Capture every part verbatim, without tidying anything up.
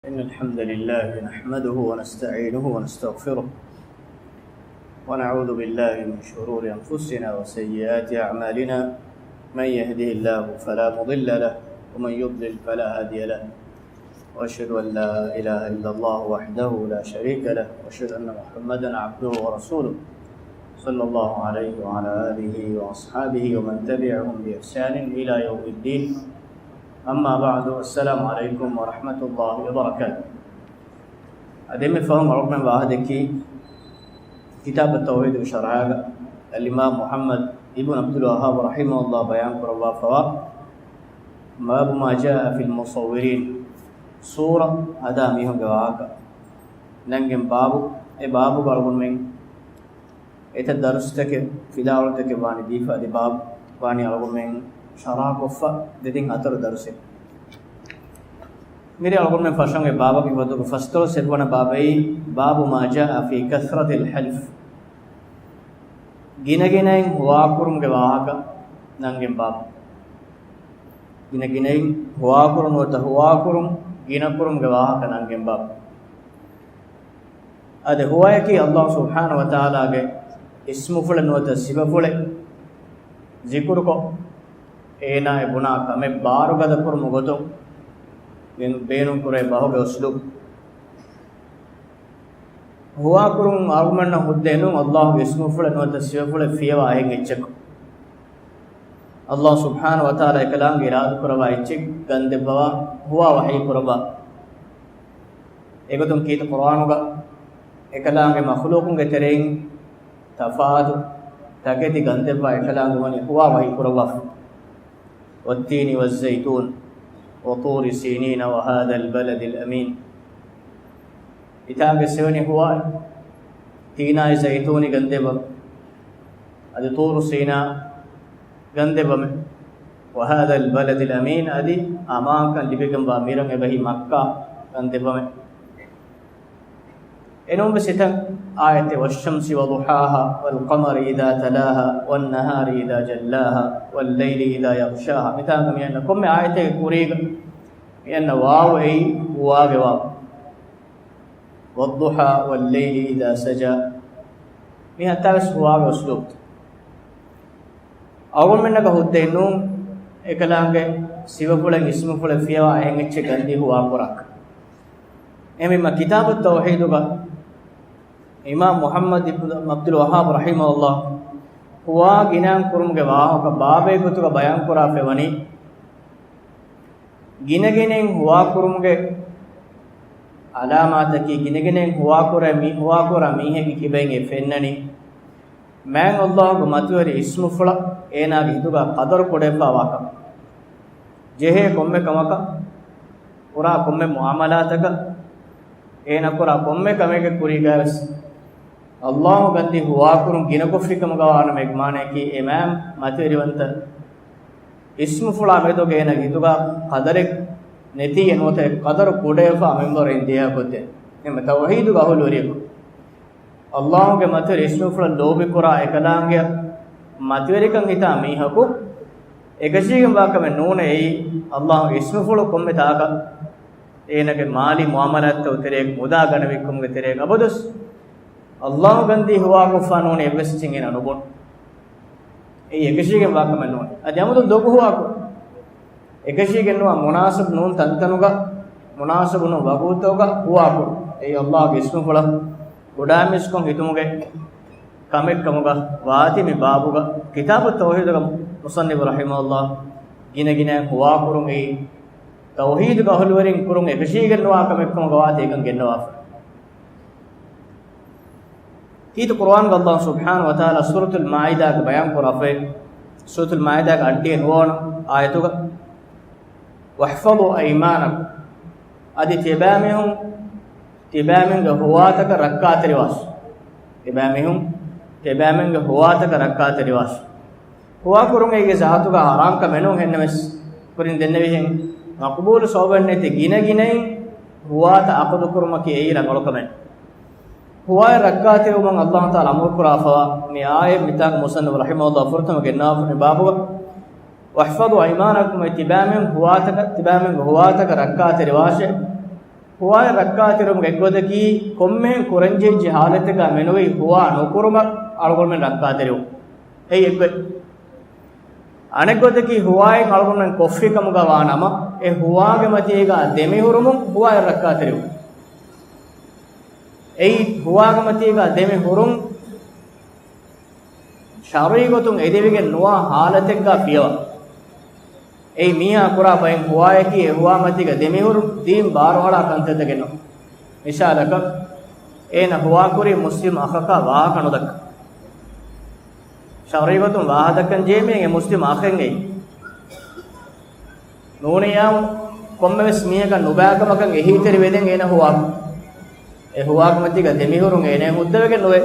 إن الحمد لله نحمده ونستعينه ونستغفره، ونعوذ بالله من شرور أنفسنا وسيئات أعمالنا. من يهده الله فلا مضل له، ومن يضلل فلا هادي له. وأشهد أن لا إله إلا الله وحده لا شريك له، وأشهد أن محمدا عبده ورسوله، صلى الله عليه وعلى آله وأصحابه ومن تبعهم بإحسان إلى يوم الدين. أما بعد، السلام عليكم ورحمة الله وبركاته. އަދި މި ފަހުން އަޅުގަނޑުމެން ވާހަކަދެއްކީ ކިތާބު ތައުޙީދުގެ ޝަރަޙަގަ އަލްއިމާމް މުޙައްމަދު އިބްނު ޢަބްދުލް ވައްހާބް ރަޙިމަހުﷲ ބަޔާން ކުރައްވާފަވާ، باب ما جاء في المصورين، ސޫރަ ހަދާ މީހުންގެ ވާހަކަ ނަންގެން ބާބު. އެ ބާބުގަ އަޅުގަނޑުމެން އެތައް ދަރުސްތަކެއް، ފިލާވަޅުތަކެއް ވާނީ ދީފަ، އަދި ބާބު ވާނީ އަޅުގަނޑުމެން ޝަރަޙަކޮށްފަ ދެތިން ހަތަރު ދަރުސެއް. މިރޭ އަޅުގަނޑުމެން ފަށަން އެ ބާބަކީ ވަދުގެ ފަސްދޮޅަސް އެއްވަނަ ބާބައީ، باب ما جاء في كثرة الحلف. ގިނަގިނައިން ހުވާކުރުމުގެ ވާހަކަ ނަންގެން ބާބު. ގިނަގިނައިން ހުވާކުރުން ނުވަތަ ހުވާކުރުން ގިނަކުރުމުގެ ވާހަކަ ނަންގެން ބާބު. އަދި ހުވަޔަކީ އަލްލާހު ސުބްޙާނަހު ވަތަޢާލާގެ އިސްމުފުޅެއް ނުވަތަ ސިފަފުޅެއް ޒިކުރުކޮށް، އޭނާއަށް ބުނާ ކަމެއް ބާރުގަދަކުރުމުގެ ގޮތުން ބޭނުންކުރޭ ބަހުގެ އުސްލޫބު. ހުވާކުރުން އަޅުގަނޑުމެންނަށް ހުއްދައެއް ނޫން އަލްލާހުގެ އިސްމުފުޅެއް ނުވަތަ ސިފަފުޅެއް ފިޔަވާ އެހެން އެއްޗަކު. އަލްލާހު ސުބްޙާނަހު ވަތަޢާލާ އެކަލާނގެ އިރާދަކުރައްވާ އެއްޗެއް ގަންދެއްވަވާ ހުވާ ވަޙީ ކުރައްވާ. އެގޮތުން ކީރިތި ޤުރްއާނުގަ އެކަލާނގެ މަޚްލޫޤުންގެ ތެރެއިން ތަފާތު ތަކެތި ގަންދެއްވާ އެކަލާނގެ ވަނީ ހުވާ ވަޙީ ކުރައްވާފަ. والتين والزيتون وطور سينين وهذا البلد الأمين. އެތާގެ ސެވެނި ހުވާ، ތީނާއި ޒައިތޫނި ގަންދެއްވަމެ. އަދި ޠޫރު ސީނާ ގަންދެއްވަމެ. وهذا البلد الأمين، އަދި އަމާންކަން ލިބިގެންވާ މިރަށް އެބަހީ މައްކާ ގަންދެއްވަމެ. އެނޫންވެސް އެތައް އާޔަތެއް، والشمس وضحاها والقمر إذا تلاها والنهار إذا جلاها والليل إذا يغشاها. މިތާނގަ މިއަންނަ ކޮންމެ އާޔަތެއްގެ ކުރީގަ މިއަންނަ ވާވު އެއީ ހުވާގެ ވާވު. والضحى والليل إذا سجى. މި ހަތާވެސް ހުވާގެ އުސްލޫބު. އަޅުގަނޑުމެންނަކަށް ހުއްދައެއް ނޫން އެކަލާނގެ ސިފަފުޅެއް އިސްމުފުޅެއް ފިޔަވާ އެހެން އެއްޗެއް ގަންދީ ހުވާކުރާކަށް. އެހެންވީމަ ކިތާބު ތައުޙީދުގަ އިމާމް މުޙައްމަދު އިބްނު ޢަބްދުލް ވައްހާބް ރަޙިމަހުﷲ ހުވާ ގިނައިން ކުރުމުގެ ވާހަކަ ބާބެއް ގޮތުގަ ބަޔާންކުރާފައިވަނީ، ގިނަގިނައިން ހުވާކުރުމުގެ ޢަލާމާތަކީ، ގިނަގިނައިން ހުވާކުރާ މީ-، ހުވާކުރާ މީހެއްގެ ކިބައިން އެ ފެންނަނީ، މާތް އަލްލާހުގެ މަތިވެރި އިސްމުފުޅަށް އޭނާގެ ހިތުގަ ޤަދަރު ކުޑަވެފަވާކަމަށް. ޖެހޭ ކޮންމެ ކަމަކަށް، ކުރާ ކޮންމެ މުޢާމަލާތަކަށް، އޭނާ ކުރާ ކޮންމެ ކަމެއްގެ ކުރީގައިވެސް، އަލްލާހު ގަންދީ ހުވާކުރުން ގިނަކޮށްފިކަމުގަ ވާނަމަ އެގެ މާނައަކީ، އެ މާތް މަތިވެރިވަންތަ އިސްމުފުޅާ މެދުގަ އޭނާގެ ހިތުގަ ޤަދަރެއް ނެތީ ނުވަތަ އެ ޤަދަރު ކުޑަވެފަ މިންވަރު އިންތިހާ ކޮށްދޭ. އެހެންވެ ތައުޙީދުގެ އަހުލުވެރިޔަކު، އަލްލާހުގެ މަތިވެރި އިސްމުފުޅަށް ލޯބިކުރާ އެކަލާނގެއަށް މަތިވެރިކަން ހިތާ މީހަކު އެކަށީގެންވާ ކަމެއް ނޫނޭ. އެއީ އަލްލާހުގެ އިސްމުފުޅު ކޮންމެ ތާކަށް އޭނާގެ މާލީ މުޢާމަލާތްތައް ތެރޭގަ، މުދާ ގަނެވިއްކުމުގެ ތެރޭގަ އަބަދުވެސް އަލްލާހު ގަންދީ ހުވާކޮށްފަ ނޫނީ އެއްވެސް އެއްޗެއް އޭނާ ނުބުނު. އެއީ އެކަށީގެންވާ ކަމެއް ނޫން. އަދި އަމުދުން ދޮގު ހުވާކުރުން. އެކަށީގެންނުވާ މުނާސަބު ނޫން ތަންތަނުގަ، މުނާސަބު ނޫން ވަގުތުތަކުގަ ހުވާކުރުން. އެއީ އަލްލާހުގެ އިސްމުފުޅަށް ކުޑައިމީސްކޮށް ހިތުމުގެ ކަމެއްކަމުގަ ވާތީ މި ބާބުގަ. ކިތާބު ތައުޙީދުގަ މުޞައްނިފު ރަޙިމަހުﷲ ގިނަގިނައިން ހުވާކުރުން އެއީ ތައުޙީދުގެ އަހުލުވެރިން ކުރުން އެކަށީގެންނުވާ ކަމެއްކަމުގަ ވާތީ އެކަން ގެންނަވާފަ. ކީރިތި ޤުރުއާންގަ އަލްލާހު ސުބްޙާނަހު ވަތަޢާލާ ސޫރަތުލް މާއިދާގަ ބަޔާން ކުރާފައި، ސޫރަތުލް މާއިދާގެ އަށްޑިހަ ނުވަވަނަ އާޔަތުގަ، واحفظوا أيمانكم، އަދި ތިބާމީހުން ތިބާމީހުންގެ ހުވާތަކަށް ރައްކާތެރިވާށި. ތިބާމީހުން ތިބާމީހުންގެ ހުވާތަކަށް ރައްކާތެރިވާށި. ހުވާކުރުން އޭގެ ޒާތުގަ ޙަރާމްކަމެއް ނޫން. އެހެންނަމަވެސް، ކުރިން ދެންނެވިހެން، މަޤުބޫލު ސަބަބެއް ނެތި ގިނަގިނައިން ހުވާތައް ޢަޤުދުކުރުމަކީ އެއީ ރަނގަޅުކަމެއް. ހުވާއެއް ރައްކާތެރިވުމަށް އަލްލާހު ތަޢާލާ އަމުރުކުރާފަވާ މި އާޔަތް މިތާގަ މުޞައްނިފު ރަޙިމަހުﷲ ފުރަތަމަ ގެންނަވާފަ މި ބާބުގަ، واحفظوا أيمانكم، އޭ ތިބާމެން ހުވާތަކަށް، ތިބާމެންގެ ހުވާތަކަށް ރައްކާތެރިވާށޭ. ހުވާއެއް ރައްކާތެރިވުމުގެ އެއްގޮތަކީ، ކޮންމެހެން ކުރަންޖެހިއްޖެ ޙާލަތެއްގަ މެނުވީ ހުވާ ނުކުރުމަށް އަޅުގަނޑުމެން ރައްކާތެރިވުން. އެއީ އެއްގޮތް. އަނެއްގޮތަކީ ހުވާއެއް އަޅުގަނޑުމެން ކޮށްފި ކަމުގަ ވާނަމަ، އެ ހުވާގެ މަތީގަ ދެމިހުރުމުން ހުވާއެއް ރައްކާތެރިވުން. އެއީ ހުވާގެ މަތީގަ ދެމިހުރުން ޝަރުޢީ ގޮތުން އެދެވިގެން ނުވާ ޙާލަތެއްގަ ފިޔަވާ. އެއީ މީހާ ކުރާ ބައެއް ހުވާޔަކީ އެ ހުވާ މަތީގަ ދެމިހުރުން ދީން ބާރުއަޅާ ކަންތައްތަކެއް ނޫން. މިސާލަކަށް، އޭނަ ހުވާކުރީ މުސްލިމް އަޚަކާ ވާހަކަ ނުދައްކަން. ޝަރުޢީ ގޮތުން ވާހަކަ ދައްކަން ޖެހޭ މީހެއް އެ މުސްލިމް އަޚެއް އެއީ. ނޫނިއްޔާމު ކޮންމެވެސް މީހަކަށް ނުބައިކަމަކަށް އެހީތެރިވެދެން އޭނަ ހުވާކުރި. އެ ހުވާގެ މަތީގަ ދެމިހުރުން އޭނަ ހުއްދަވެގެން ނުވޭ.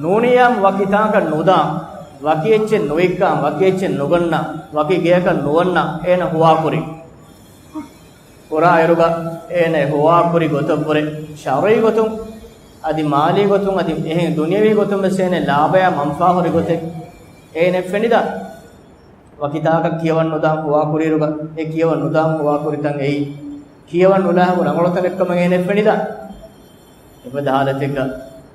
ނޫނިއްޔާމު ވަކި ތާކަށް ނުދާ، ވަކި އެއްޗެއް ނުވިއްކާ، ވަކި އެއްޗެއް ނުގަންނަ، ވަކި ގެޔަކަށް ނުވަންނަ އޭނަ ހުވާކުރި. ކުރާއިރުގަ އޭނަ ހުވާކުރި ގޮތަށްވުރެ ޝަރުޢީ ގޮތުން، އަދި މާލީ ގޮތުން، އަދި އެހެން ދުނިޔަވީ ގޮތުން ވެސް އޭނަ ލާބަޔާ މަންފާހުރި ގޮތެއް އޭނަ ފެނިދާ. ވަކި ތާކަށް ކިޔަވަން ނުދާން ހުވާކުރިއިރުގަ، އެ ކިޔަވަން ނުދާން ހުވާކުރިތަން އެއީ ކިޔަވަން ނުލާހަކު ރަނގަޅު ތަނެއްކަމަށް އޭނަ ފެނިދާ. އެފަދަ ހާލަތެއްގަ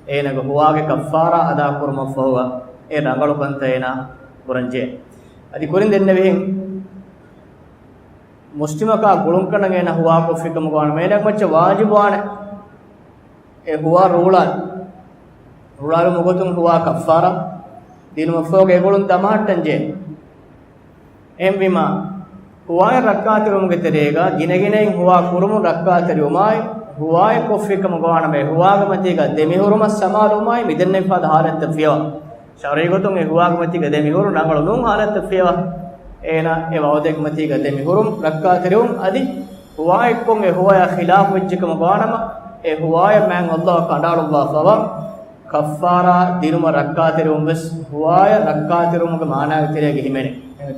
އޭނަގެ ހުވާގެ ކައްފާރާ އަދާކުރުމަށްފަހުގަ އެ ރަނގަޅު ކަންތައް އޭނާ ކުރަންޖެހޭ. އަދި ކުރިން ދެންނެވިހެން މުސްލިމަކާ ގުޅުންކަނޑަށް އޭނަ ހުވާކޮށްފިކަމުގަ ވާނަމަ އޭނަގެ މައްޗަށް ވާޖިބުވާނެ އެ ހުވާ ރޫޅާލު، ރޫޅާލުމުގެ ގޮތުން ހުވާ ކައްފާރާ ދިނުމަށްފަހުގަ އެ ގުޅުން ދަމަހައްޓަންޖެހޭ. އެހެންވީމާ، ހުވާއެއް ރައްކާތެރިވުމުގެ ތެރޭގަ ގިނަގިނައިން ހުވާ ކުރުމުން ރައްކާތެރިވުމާއި، ހުވާއެއް ކޮށްފިކަމުގަ ވާނަމަ އެ ހުވާގެ މަތީގަ ދެމިހުރުމަށް ސަމާލުވުމާއި، މިދެންނެވިފަދަ ހާލަތްތައް ފިޔަވާ. ޝަރުޢީ ގޮތުން އެ ހުވާގެ މަތީގަ ދެމިހުރުން ރަނގަޅު ނޫން ހާލަތްތައް ފިޔަވާ. އޭނާ އެ ވަޢުދެއްގެ މަތީގަ ދެމިހުރުން ރައްކާތެރިވުން އަދި ހުވާއެއްކޮށް އެ ހުވަޔާ ޚިލާފު ވެއްޖެކަމުގަ ވާނަމަ، އެ ހުވާޔަށް މާތް ﷲ ކަނޑައަޅުއްވާފަވާ ކައްފާރާ ދިނުމަށް ރައްކާތެރިވުން ވެސް ހުވާޔަށް ރައްކާތެރިވުމުގެ މާނާގެ ތެރޭގަ ހިމެނޭ.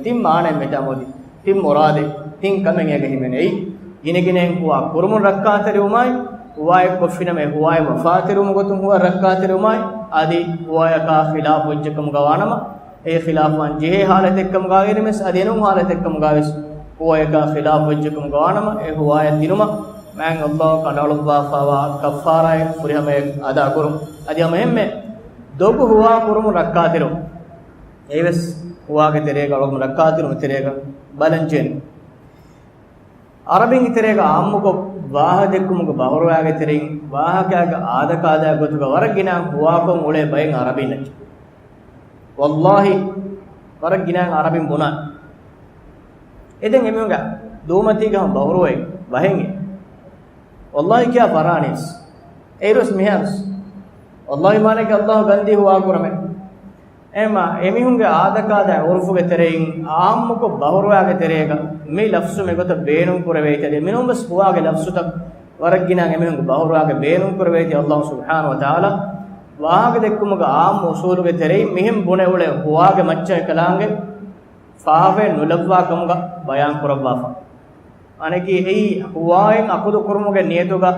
ތިން މާނައެއް މިތާ މޯދީ. ތިން މުރާދެއް، ތިން ކަމެއް އޭގަ ހިމެނޭ. އެއީ، ގިނަގިނައިން ހުވާ ކުރުމުން ރައްކާތެރިވުމާއި، ހުވާއެއް ކޮށްފިނަމަ އެ ހުވާޔަށް ވަފާތެރިވުމުގެ ގޮތުން ހުވާ ރައްކާތެރިވުމާއި، އަދި ހުވާޔަކާ ޚިލާފު ވެއްޖެކަމުގަ ވާނަމަ، އެ ޚިލާފުވާން ޖެހޭ ހާލަތެއްކަމުގައި ވެސް، އަދި އެނޫން ހާލަތެއްކަމުގައި ވެސް، ހުވާޔަކާ ޚިލާފު ވެއްޖެކަމުގަ ވާނަމަ، އެ ހުވާޔަށް ދިނުމަށް މާތް ﷲ ކަނޑައަޅުއްވާފަވާ ކައްފާރާއެއް ފުރިހަމަޔަށް އަދާކުރުން. އަދި ހަމައެހެންމެ ދޮގު ހުވާ ކުރުމުން ރައްކާތެރިވުން. އެއީވެސް ހުވާގެ ތެރޭގަ އަޅުގަނޑު ރައްކާތެރިވުމުގެ ތެރޭގަ ބަލަންޖެހޭނެ. އަރަބިންގެ ތެރޭގަ އާއްމުކޮށް ވާހަކަ ދެއްކުމުގެ ބަހުރުވާގެ ތެރެއިން ވާހަކައިގެ އާދަކާދައިގެ ގޮތުގަ ވަރަށް ގިނަ ހުވާކޮށް އުޅޭ ބައެއް އަރަބިންނަކީ. ވައްލާހި، ވަރަށް ގިނަ އަރަބިން ބުނާ. އެދެން އެމީހުންގެ ދޫމަތީގަ ހަމަ ބަހުރުވައި ވަހެން އެ. ވައްލާހި ކިޔާ ފަރާނީސް. އޭރުސް މިހާރުސް. ވައްލާހި މާނަކީ ﷲ ގަންދީ ހުވާކުރަމޭ. އެމާ، އެމީހުންގެ އާދަކާދަ އުރުފުގެ ތެރެއިން އާއްމުކޮށް ބަހުރުވާގެ ތެރޭގަ މި ލަފްޒު މިގޮތަށް ބޭނުން ކުރެވޭތީ އަދި މިނޫންވެސް ހުވާގެ ލަފްޒުތައް ވަރަށް ގިނަ އެމީހުންގެ ބަހުރުވާގެ ބޭނުން ކުރެވޭތީ ﷲ ސުބްޙާނަހޫ ވަތަޢާލާ ވާހަކަ ދެއްކުމުގެ އާއްމު އުސޫލުގެ ތެރެއިން މިހެން ބުނެ އުޅޭ ހުވާގެ މައްޗަށް އެކަލާނގެ ފާފައެއް ނުލައްވާ ކަމުގަ ބަޔާން ކުރައްވާފަ. އަނެކީ އެއީ ހުވާއިން އަޤުދު ކުރުމުގެ ނިޔަތުގަ